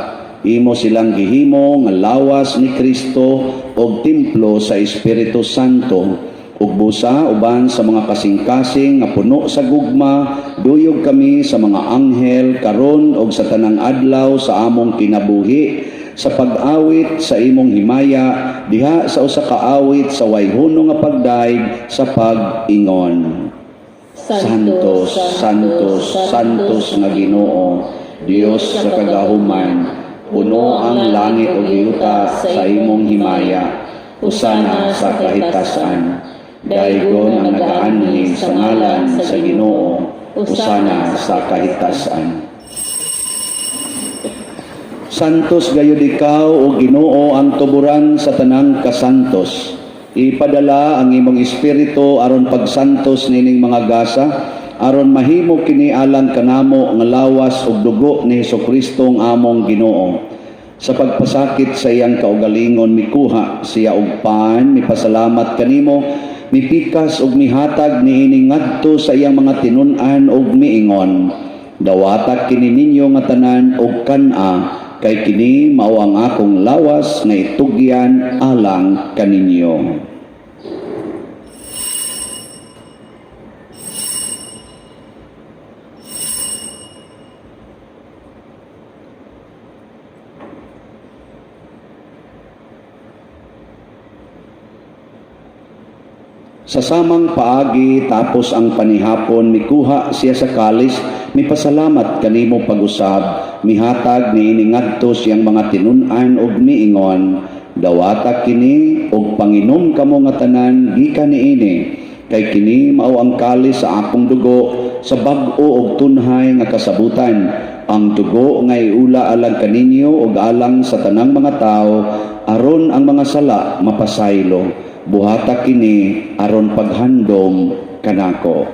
Imo silang gihimo nga lawas ni Kristo og templo sa Espiritu Santo. Ug busa uban sa mga kasing-kasing nga puno sa gugma, duyog kami sa mga anghel karon og sa tanang adlaw sa among kinabuhi sa pag-awit sa imong himaya diha sa usa ka awit sa way hunong nga pagdayeg sa pag-ingon: Santos, Santos, Santos nga Ginoo, Dios sa kagahuman, puno ang langit ug yuta sa imong himaya. Hosana sa kahitasan. Daygon ang nagaanhi sa ngalan sa Ginoo. Hosana sa kahitasan. Santos gayud ikaw, o Ginoo, ang tuburan sa tanang kasantos. Ipadala ang imong espiritu aron pagsantos nining mga gasa, aron mahimo kini alang kanamo nga lawas ug dugo ni Hesukristo ang among Ginoo. Sa pagpasakit sa iyang kaugalingon, mikuha siya og pan, mipasalamat kanimo, mipikas ug mihatag niini ngadto sa iyang mga tinun-an ug miingon: "Dawata kini ninyo nga tanan ug kan-a, kay kini mao ang akong lawas nga itugyan alang kaninyo." Sa samang paagi, tapos ang panihapon, mikuha siya sa kalis, mipasalamat kanimo pag-usab, mihatag niini ngadto sa iyang mga tinun-an ug miingon, "Dawata kini ug panginom kamo nga tanan gikan niini, kay kini mao ang kalis sa akong dugo sa bag-o ug tunhay nga kasabutan, ang dugo nga iula alang kaninyo ug alang sa tanang mga tawo aron ang mga sala mapasaylo. Buhata kini aron paghandom kanako."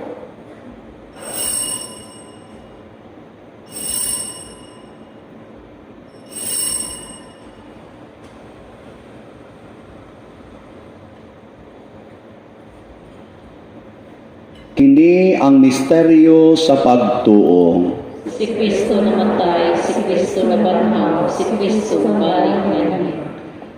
Kini ang misteryo sa pagtuo. Si Kristo namatay, si Kristo nabanhaw, si Kristo balik kanhi.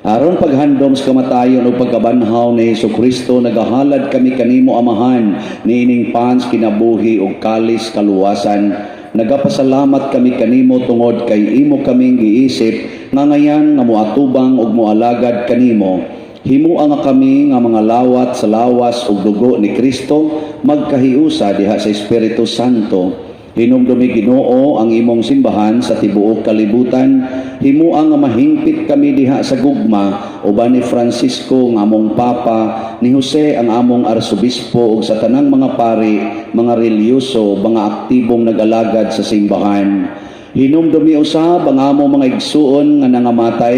Aron paghandom sa kamatayon ug pagkabanhaw ni Hesus Kristo, nagahalad kami kanimo, Amahan, niining pan sa kinabuhi ug kalis kaluwasan. Nagapasalamat kami kanimo tungod kay imo kaming giisip nga ngayan nga moatubang ug moalagad kanimo. Himua nga kami nga mga lawat sa lawas ug dugo ni Kristo magkahiusa diha sa Espiritu Santo. Hinumdumi, Ginoo, ang imong simbahan sa tibuok kalibutan. Himua nga mahingpit kami diha sa gugma uban ni Francisco nga among Papa, ni Jose ang among arsobispo ug sa tanang mga pari, mga relihiyoso, mga aktibong nagalagad sa simbahan. Hinumdumi usab ang among mga igsuon nga nangamatay,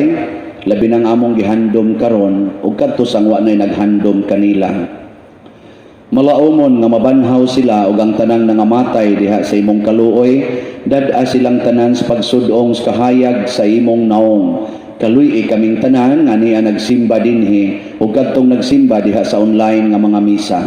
labi nang among gihandom karon ug kadto sang wa nay naghandom kanila. Malaumon nga mabanhaw sila ug ang tanang nangamatay diha sa imong kaluoy, dad-a silang tanan sa pagsudong sa kahayag sa imong naong. Kaluy-i kaming tanan nga niya nagsimba dinhi ug kadtong nagsimba diha sa online nga mga misa.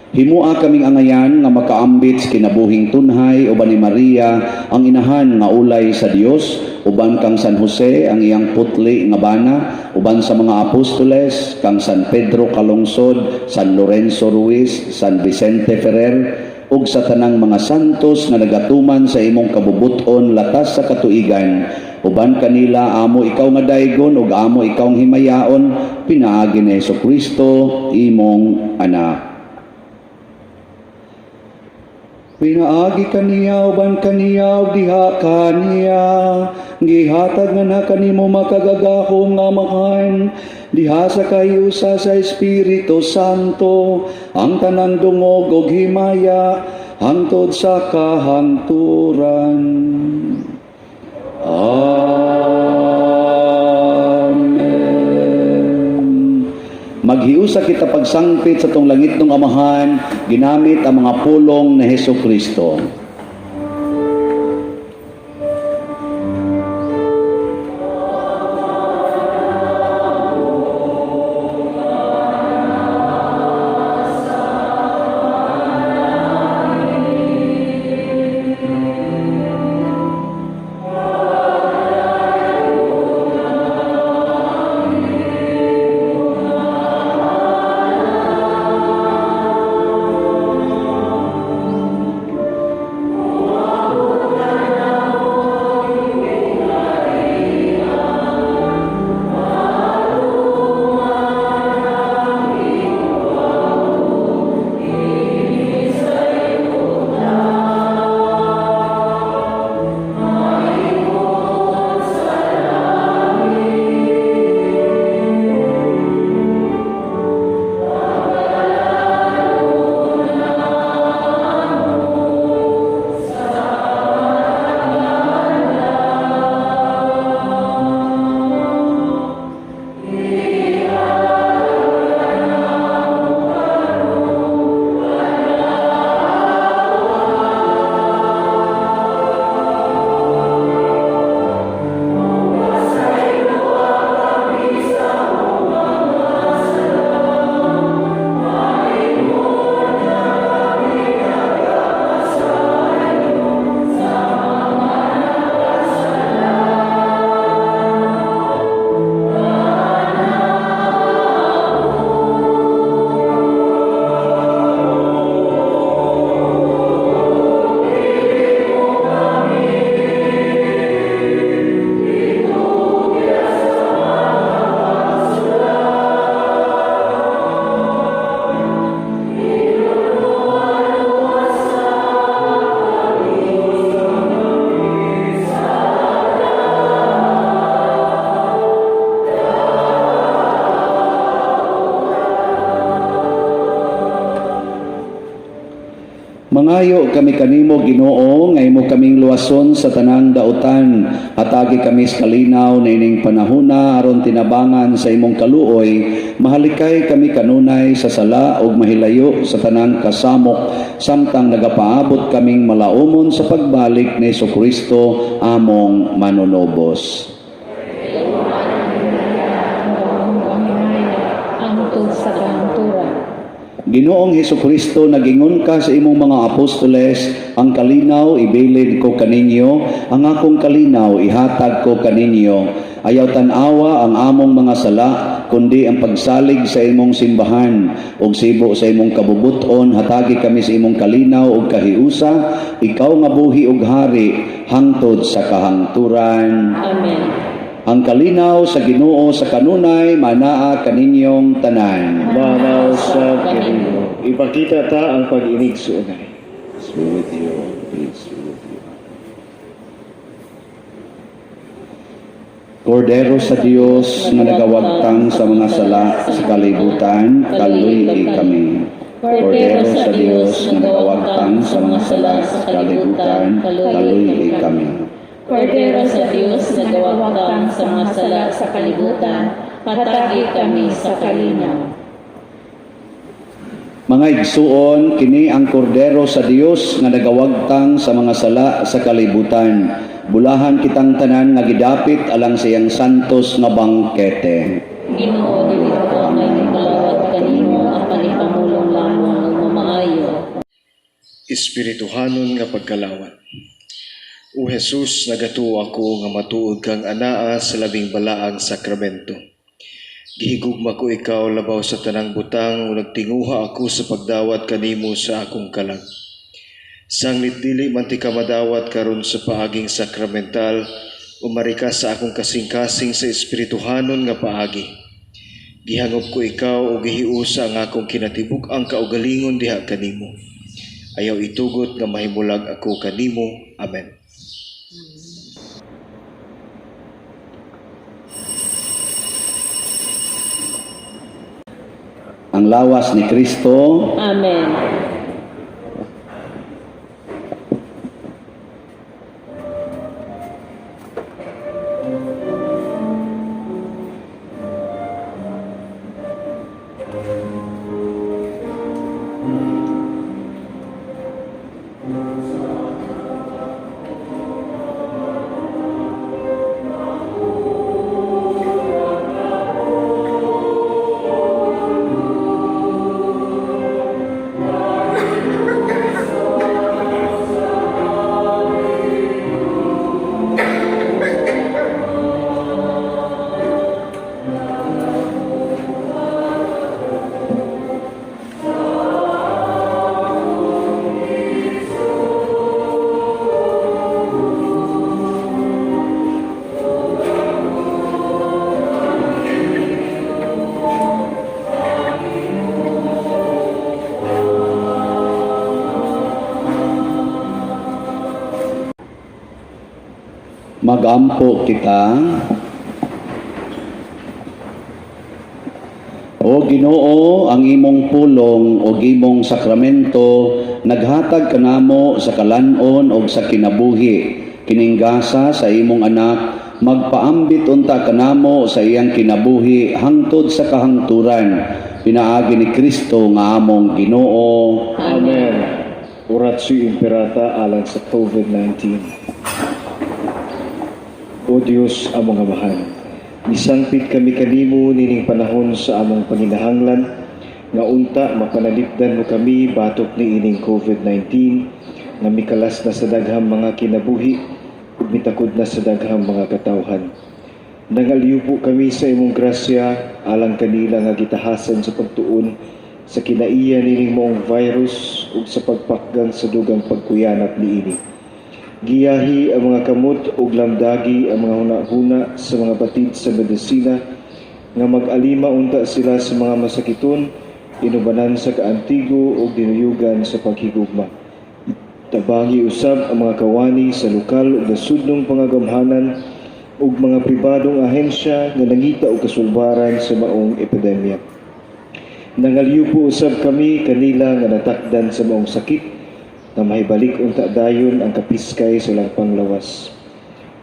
Himua kaming angayan nga makaambit sa kinabuhing tunhay uban ni Maria ang inahan nga ulay sa Dios, uban kang San Jose ang iyang putli nga bana, uban sa mga apostoles, kang San Pedro Calungsod, San Lorenzo Ruiz, San Vicente Ferrer ug sa tanang mga santos nga nagatuman sa imong kabubut-on latas sa katuigan. Uban kanila amo ikaw nga daygon ug amo ikaw himayaon pinaagi ni Kristo imong anak. Pinaagi kaniya, uban kaniya, ug diha kaniya, Gihatag nga na kanimo makagagahom nga Amahan, diha sa kahiusa sa Espiritu Santo, ang tanang dungog ug himaya hangtod sa kahangturan. Amen. Maghiusa kita pagsangpit sa atong langitnong Amahan, ginamit ang mga pulong ni Hesus Kristo. Mangayo kami kanimo, Ginoo, nga imo kaming luwason sa tanang dautan. Hatagi kami sa kalinaw niining panahona aron tinabangan sa imong kaluoy, mahalikay kami kanunay sa sala ug mahilayo sa tanang kasamok samtang nagapaabot kaming malaumon sa pagbalik ni Kristo among manunubos. Hangtod sa kahangturan. Ginoong Hesukristo, nagingon ka sa imong mga apostoles, "Ang kalinaw ibilin ko kaninyo, ang akong kalinaw ihatag ko kaninyo. Ayaw tan-awa ang among mga sala, kundi ang pagsalig sa imong simbahan ug sibo sa imong kabubuton, hatagi kami sa imong kalinaw ug kahiusa, ikaw nga buhi ug hari hangtod sa kahangturan." Amen. Ang kalinaw sa Ginoo sa kanunay manaa kaninyong tanan. Manaw sa kanimo. Ipakita ta ang pag-inigsuonay. Peace be with you. Peace be with you. Kordero sa Dios nga nagawagtang sa mga sala sa kalibutan, kaluy-i kami. Kordero sa Dios nga nagawagtang sa mga sala sa kalibutan, kaluy-i kami. Kordero sa Dios nga nagawagtang sa mga sala sa kalibutan, hatagi kami sa kalinaw. Mga igsuon, kini ang kordero sa Dios nga nagawagtang sa mga sala sa kalibutan. Bulahan kitang tanan nga gidapit alang sa iyang santos nga bangkete. Ginoo, dili ko angay mokalawat kanimo apan ipamulong lamang ug mamaayo. Espirituhanon nga pagkalawat. O Jesus, nagatuo ako nga matuod kang anaa sa labing balaang sakramento. Gihigugma ko ikaw labaw sa tanang butang ug nagtinguha ako sa pagdawat kanimo sa akong kalag. Sanglit dili man tika madawat karon sa paaging sakramental, umari ka sa akong kasing-kasing sa espirituhanon nga paagi. Gihangop ko ikaw ug gihiusa ang akong kinatibuk-ang kaugalingon diha kanimo. Ayaw itugot nga mahimulag ako kanimo. Amen. ang lawas ni Kristo. Amen. Magampo kita. O Ginoo, ang imong pulong o imong sakramento naghatag kanamo sa kalan-on og sa kinabuhi. Kining gasa sa imong anak magpaambit unta kanamo sa iyang kinabuhi hangtod sa kahangturan. Pinaagi ni Kristo nga among Ginoo. Amen. Oratio Imperata alang sa COVID-19. O Dios, among Amahan, misangpit kami kanimo nining panahon sa among panginahanglan nga unta mapanalipdan mo kami batok niining COVID-19 nga mikalas na sa daghang mga kinabuhi ug mitakod na sa daghang mga katawhan. Nangalyupo kami sa imong grasya alang kanila nga gitahasan sa pagtuon sa kinaiya nining maong virus ug sa pagpakgang sa dugang pagkuyanap niini. Giyahi ang mga kamot ug lamdagi ang mga hunahuna sa mga batid sa medisina nga mag-alima unta sila sa mga masakiton, inubanan sa kaantigo ug dinuyugan sa paghigugma. Tabangi usab ang mga kawani sa lokal ug nasudnong pangagamhanan ug mga pribadong ahensya nga nangita og kasulbaran sa maong epidemya. Nangalyupo usab kami kanila nga natakdan sa maong sakit na mahibalik unta dayon ang kapiskay sa ilang panglawas.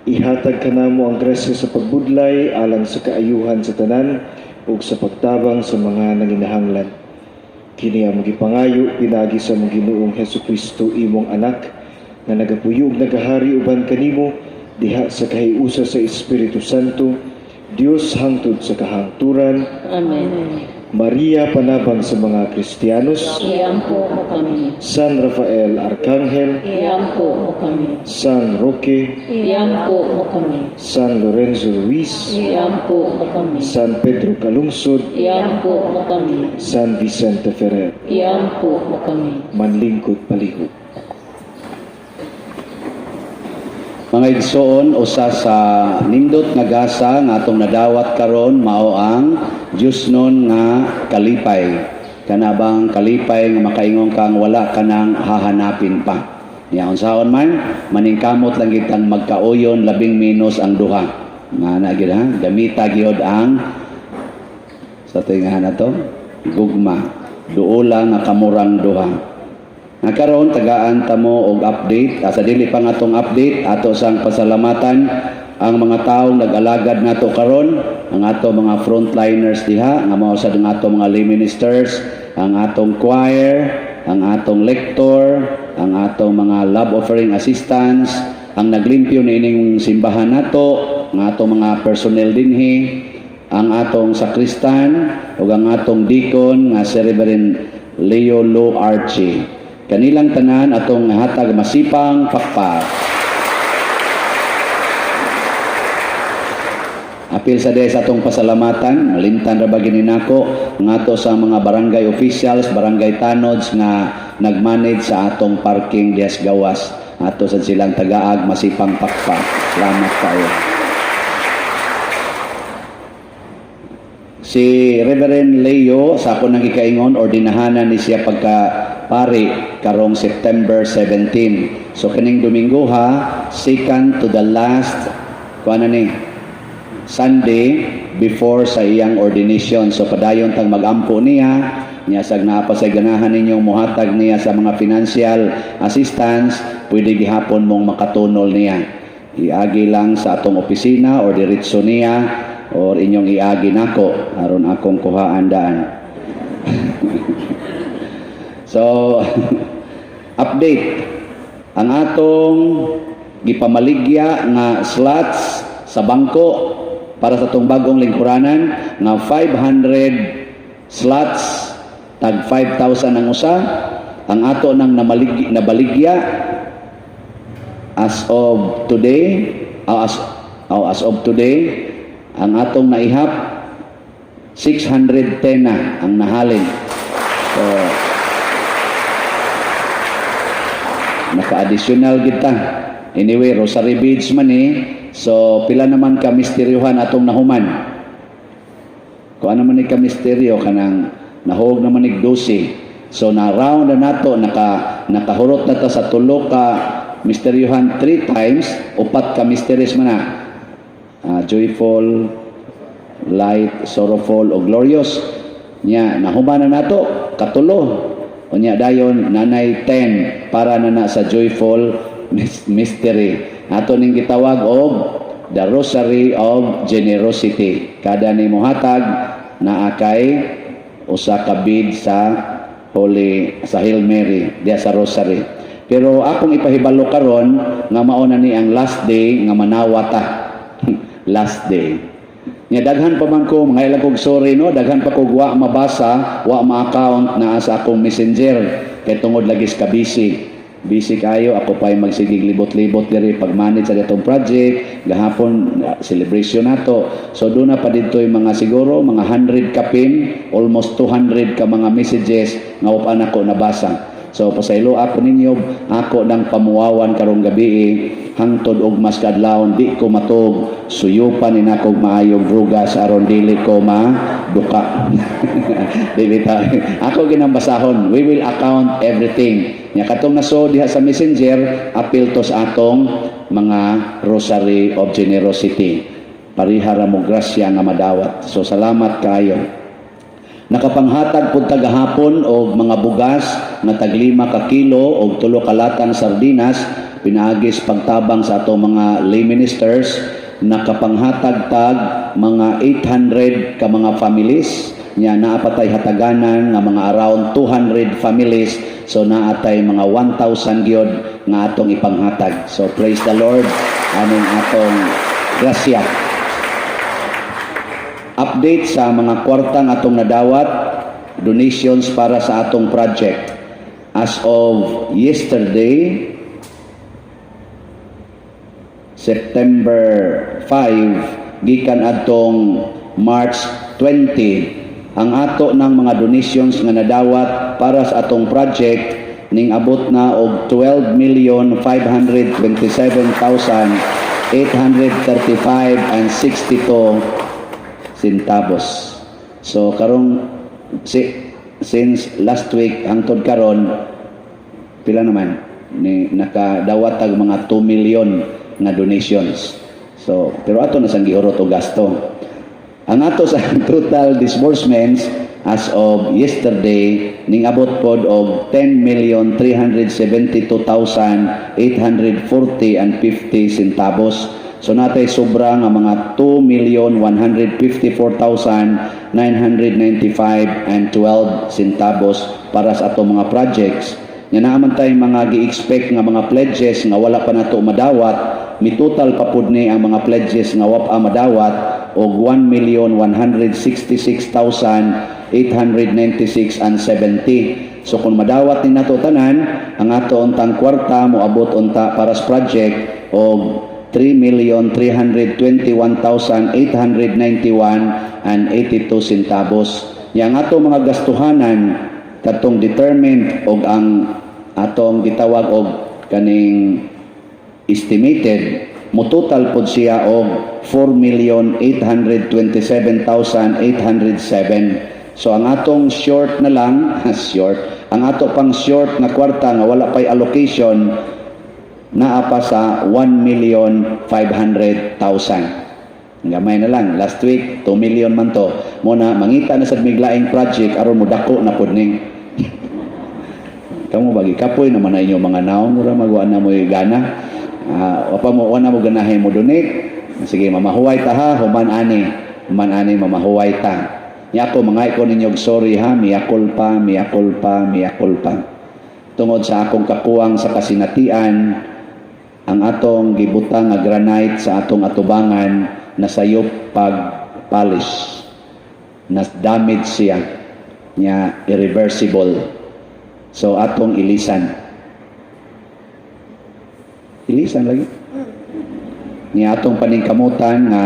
Ihatag kanamo ang grasya sa pagbudlay alang sa kaayuhan sa tanan ug sa pagtabang sa mga nanginahanglan. Kini ang gipangayo pinaagi sa among Ginoong Hesukristo, imong anak, nga nagapuyo ug nagahari uban kanimo diha sa kahiusa sa Espiritu Santo, Dios hangtod sa kahangturan. Amen. Maria, panabang sa mga Kristiyanos. Iampo mo kami. San Rafael Arcangel, Iampo mo kami. San Roque, Iampo mo kami. San Lorenzo Ruiz, Iampo mo kami. San Pedro Calungsod, Iampo mo kami. San Vicente Ferrer. Iampo mo kami. Manlingkod palihog. Mga igsoon, usa sa nindot nga gasa nga atong nadawat karon mao ang Diyosnon nga kalipay. Kana bang kalipay nga makaingon kang wala ka nang hahanapin pa. Nya unsaon man, maningkamot lang kitang magkauyon, labing minus ang duha. Nga na gyud ha, gamita gyud ang sa tingahan na to, gugma. Duola nga kamurang duha. Nga karon tagaan ta mo og update. Sa dili pa nga atong update, ato sang pasalamatan ang mga taong nag-alagad nato karon, ang ato mga frontliners diha, nga mao sad ang ato mga lay ministers, ang atong choir, ang atong lector, ang atong mga love offering assistants, ang naglimpyo niining simbahan nato, ang atong mga personnel dinhi, ang atong sakristan ug ang atong deacon nga si Reverend Leo Lo Archie. Kanilang tanan atong hatag masipang pakpak. Apil sa des atong pasalamatan, malimtan ra ba gini nako ang ato sa mga barangay officials, barangay tanods nga nagmanage sa atong parking dias gawas. Ato sad silang tagaag masipang pakpak. Salamat kayo. Si Reverend Leo sa ako nang gikaingon, ordinahanan ni siya pagka pari karong September 17. So kining Domingo ha, second to the last kuan na ni Sunday before sa iyang ordination. So padayon tang magampo niya. Nya sag naa pa say ganahan ninyong muhatag niya sa mga financial assistance, pwede gihapon mong makatunol niya. Iagi lang sa atong opisina or diretso niya or inyong iagi nako aron akong kuhaan daan. So, update. Ang atong gipamaligya nga slots sa bangko para sa atong bagong lingkuranan nga 500 slots, tag 5,000 ang usa, ang ato nang nabaligya as of today, as of today, ang atong naihap, 610 na ang nahalin. So naka-additional kita. Anyway, rosary beads man eh. So pila naman ka misteryuhan atong nahuman? Kung ano man ni ka misteryo, kanang nahog naman nig 12. So na round na nato, nakahurot na ta sa tulo ka misteryuhan three times, upat ka mysteries man na. Joyful, light, sorrowful o glorious. Nya nahuman na nato katulo. Unya dayon nanay 10 para na na sa joyful mystery. Ato ning gitawag og the Rosary of Generosity. Kada ni mohatag, naa kay usa ka bead sa Holy, sa Hail Mary diya sa rosary. Pero akong ipahibalo karon nga mao na ni ang last day nga manawa ta. Last day. Nya daghan pa man ko, mga ilang kog sorry no, daghan pa kog wa mabasa, wa ma-account naa sa akong Messenger kay tungod lagi sa busy. Busy kayo, ako pa magsigig libot-libot diri pag-manage sa atong project, gahapon celebration nato. So doon na pa dito yung mga siguro mga 100 kapin, almost 200 ka mga messages nga wa pa nako nabasa. So pasaylo ako ninyo, ako nang pamuwawan karong gabi hangtod og mas kadlawon di ko matug, suyupan ni nako og maayong drugas aron dili ko maduka. Dili ta. Ako ginambasahon. We will account everything. Nya katong naso diha sa Messenger, apil to sa atong mga Rosary of Generosity. Pareha ra mo grasya nga madawat. So salamat kayo. Nakapanghatag pud ta gahapon og mga bugas nga tag 5 ka kilo og 3 ka latang sardinas pinaagi sa pagtabang sa atong mga lay ministers. Nakapanghatag tag mga 800 ka mga families. Nya naa pa tay hataganan nga mga around 200 families, so naa tay mga 1,000 gyud nga atong ipanghatag. So praise the Lord aning atong grasya. Update sa mga kwartang atong nadawat, donations para sa atong project. As of yesterday, September 5, gikan adtong March 20, ang ato ng mga donations nga nadawat para sa atong project ning abot na og 12,527,835 and 62 centavos. So karong since last week hangtod karon, pila naman ni nakadawat tag mga 2 million nga donations. So pero ato na sang gihurot og gasto. Ang ato sa total disbursements as of yesterday ning abot pod og 10,372,840 and 50 centavos. So natay sobra nga mga 2,154,995 and 12 centavos para sa atong mga projects. Nya naa man tay mga gi-expect nga mga pledges nga wala pa nato madawat, mi total pa pud ni ang mga pledges nga wa pa madawat og 1,166,896 and 70. So kung madawat ni nato tanan, ang ato untang kwarta moabot unta para sa project og 3,321,891 and 82 centavos. Yang ato mga gastuhanan katong determined og ang atong gitawag og kaning estimated, mo total pod siya og 4,827,807. So ang atong short na lang, short, ang ato pang short na kwarta nga wala pay allocation, naa pa sa 1,500,000. Gamay na lang. Last week, 2 million man to. Mao na, mangita na sa miglaing project aron mo dako na pud ning. Kamo bagi kapoy naman na inyo mga naong mura magwa na mo gana. Ah, wa pa mo, wa na mo ganahe mo donate. Sige, mamahuway ta ha, human ani. Human ani, mamahuway ta. Nya ako mga ko ninyo og sorry ha, mea culpa, mea culpa, mea culpa. Tungod sa akong kakuwang sa kasinatian, ang atong gibutang nga granite sa atong atubangan nasayop pag polish. Na damage siya nya, irreversible. So atong ilisan. Ilisan lagi. Niya atong paningkamutan nga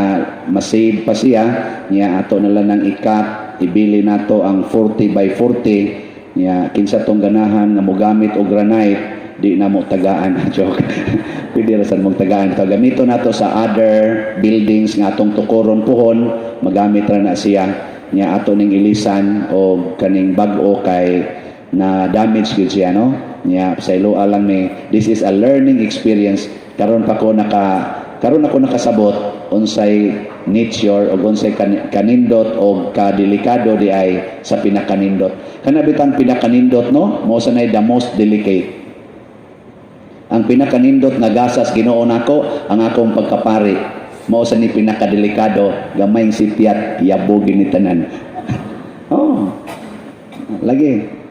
masave pa siya, niya ato na lang ng ikat, ibili nato ang 40 by 40. Niya kinsa tong ganahan nga mogamit og granite, di na mo tagaan. Joke. Pwede ra sad mong tagaan to. Gamito nato sa other buildings nga atong tukoron puhon, magamit ra na siya. Niya ato ning ilisan og kaning bag-o kay na damage gyud siya, no? Niya sa lang ni, this is a learning experience. Karon ako nakasabot unsay nature o unsay kanindot o kadelikado di ay sa pinakanindot. Kana bitang pinakanindot, no, mao sa the most delicate. Ang pinakanindot nga gasas Ginoo nako, ang akong pagkapari, mao sa ni pinakadelikado. Gamay sipyat, yabogin ni tanan. Oh, lagi.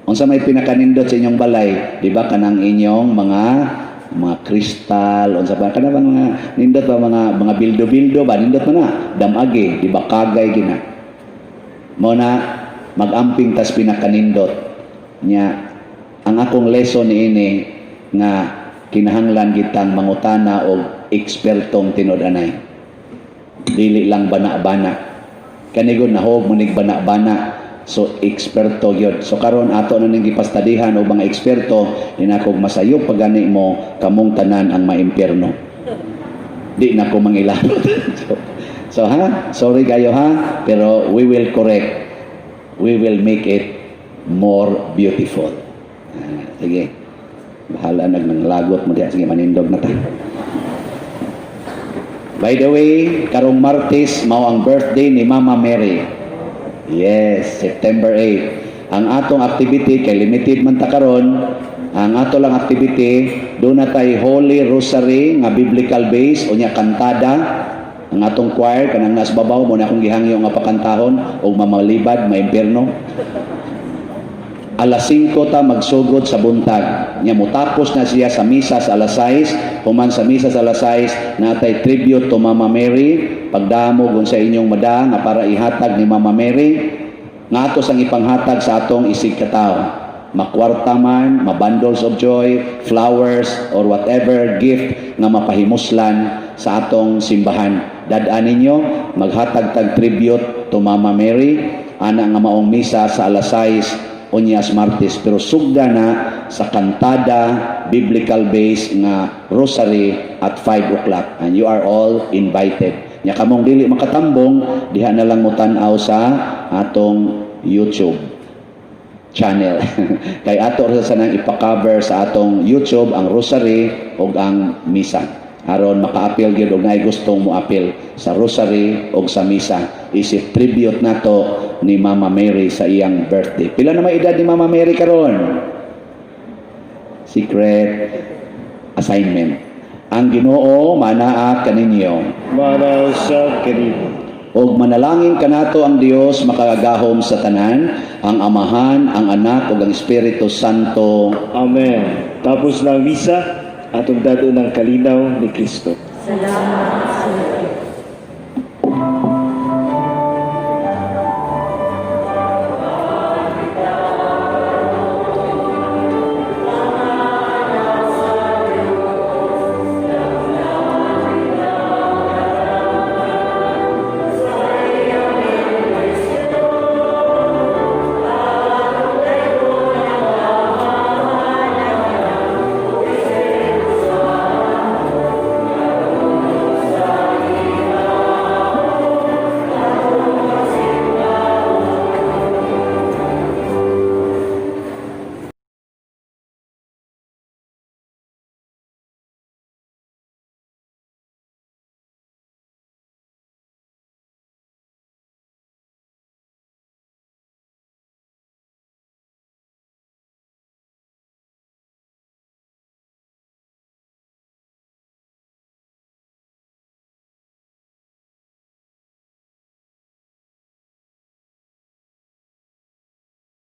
Unsa may pinakanindot sa inyong balay, di ba? Kanang inyong mga kristal, unsa ba kana ba, mga nindot ba, mga bildo-bildo ba, nindot man na damage, di ba? Kagay gina mo na magamping tas pinakanindot nya. Ang akong lesson niini nga kinahanglan kitang mangutana og ekspertong tinud-anay, dili lang bana-bana. Kanigon nahog mo nig bana-bana. So eksperto gyud. So karon ato na ning gipastadihan og mga eksperto inakog masayop pagani mo, kamong tanan ang maimpierno. Di na ko mangilabot. So ha, sorry kayo ha, pero we will correct, we will make it more beautiful. Ah, sige, bahala nag nanglagot mo diya. Sige, manindog na ta. By the way, karong Martes mao ang birthday ni Mama Mary. Yes, September 8. Ang atong activity kay limited man ta karon, ang ato lang activity do na tay Holy Rosary nga biblical base, unya kantada. Ang atong choir kanang nas babaw mo na akong gihangyo nga pakantahon og mamalibad maimpierno. Alas 5 ta magsugod sa buntag. Nya motapos na siya sa misa sa alas 6, human sa misa sa alas 6, natay tribute to Mama Mary, pagdamo sa inyong mada nga para ihatag ni Mama Mary, nga ato sang ipanghatag sa atong isig katawo. Makwarta man, ma-bundles of joy, flowers, or whatever gift nga mapahimuslan sa atong simbahan. Dad-an ninyo, maghatag tag tribute to Mama Mary, ana nga maong misa sa alas 6 unyas Martes, pero sugda na sa kantada biblical base nga rosary at 5 o'clock, and you are all invited. Nya kamong dili makatambong diha na lang mo tan-aw sa atong YouTube channel kay ato ra sa nang ipa-cover sa atong YouTube ang rosary ug ang misa aron makaapil gyud og naay gustong moapil sa rosary ug sa misa isip tribute nato ni Mama Mary sa iyang birthday. Pila na may edad ni Mama Mary karon? Secret assignment. Ang Ginoo manaa kaninyo. Manaa usab kanimo. Og manalangin kanato ang Dios makagagahom sa tanan, ang Amahan, ang Anak ug ang Espiritu Santo. Amen. Tapos na ang misa, atong dad-on ang kalinaw ni Kristo. Salamat.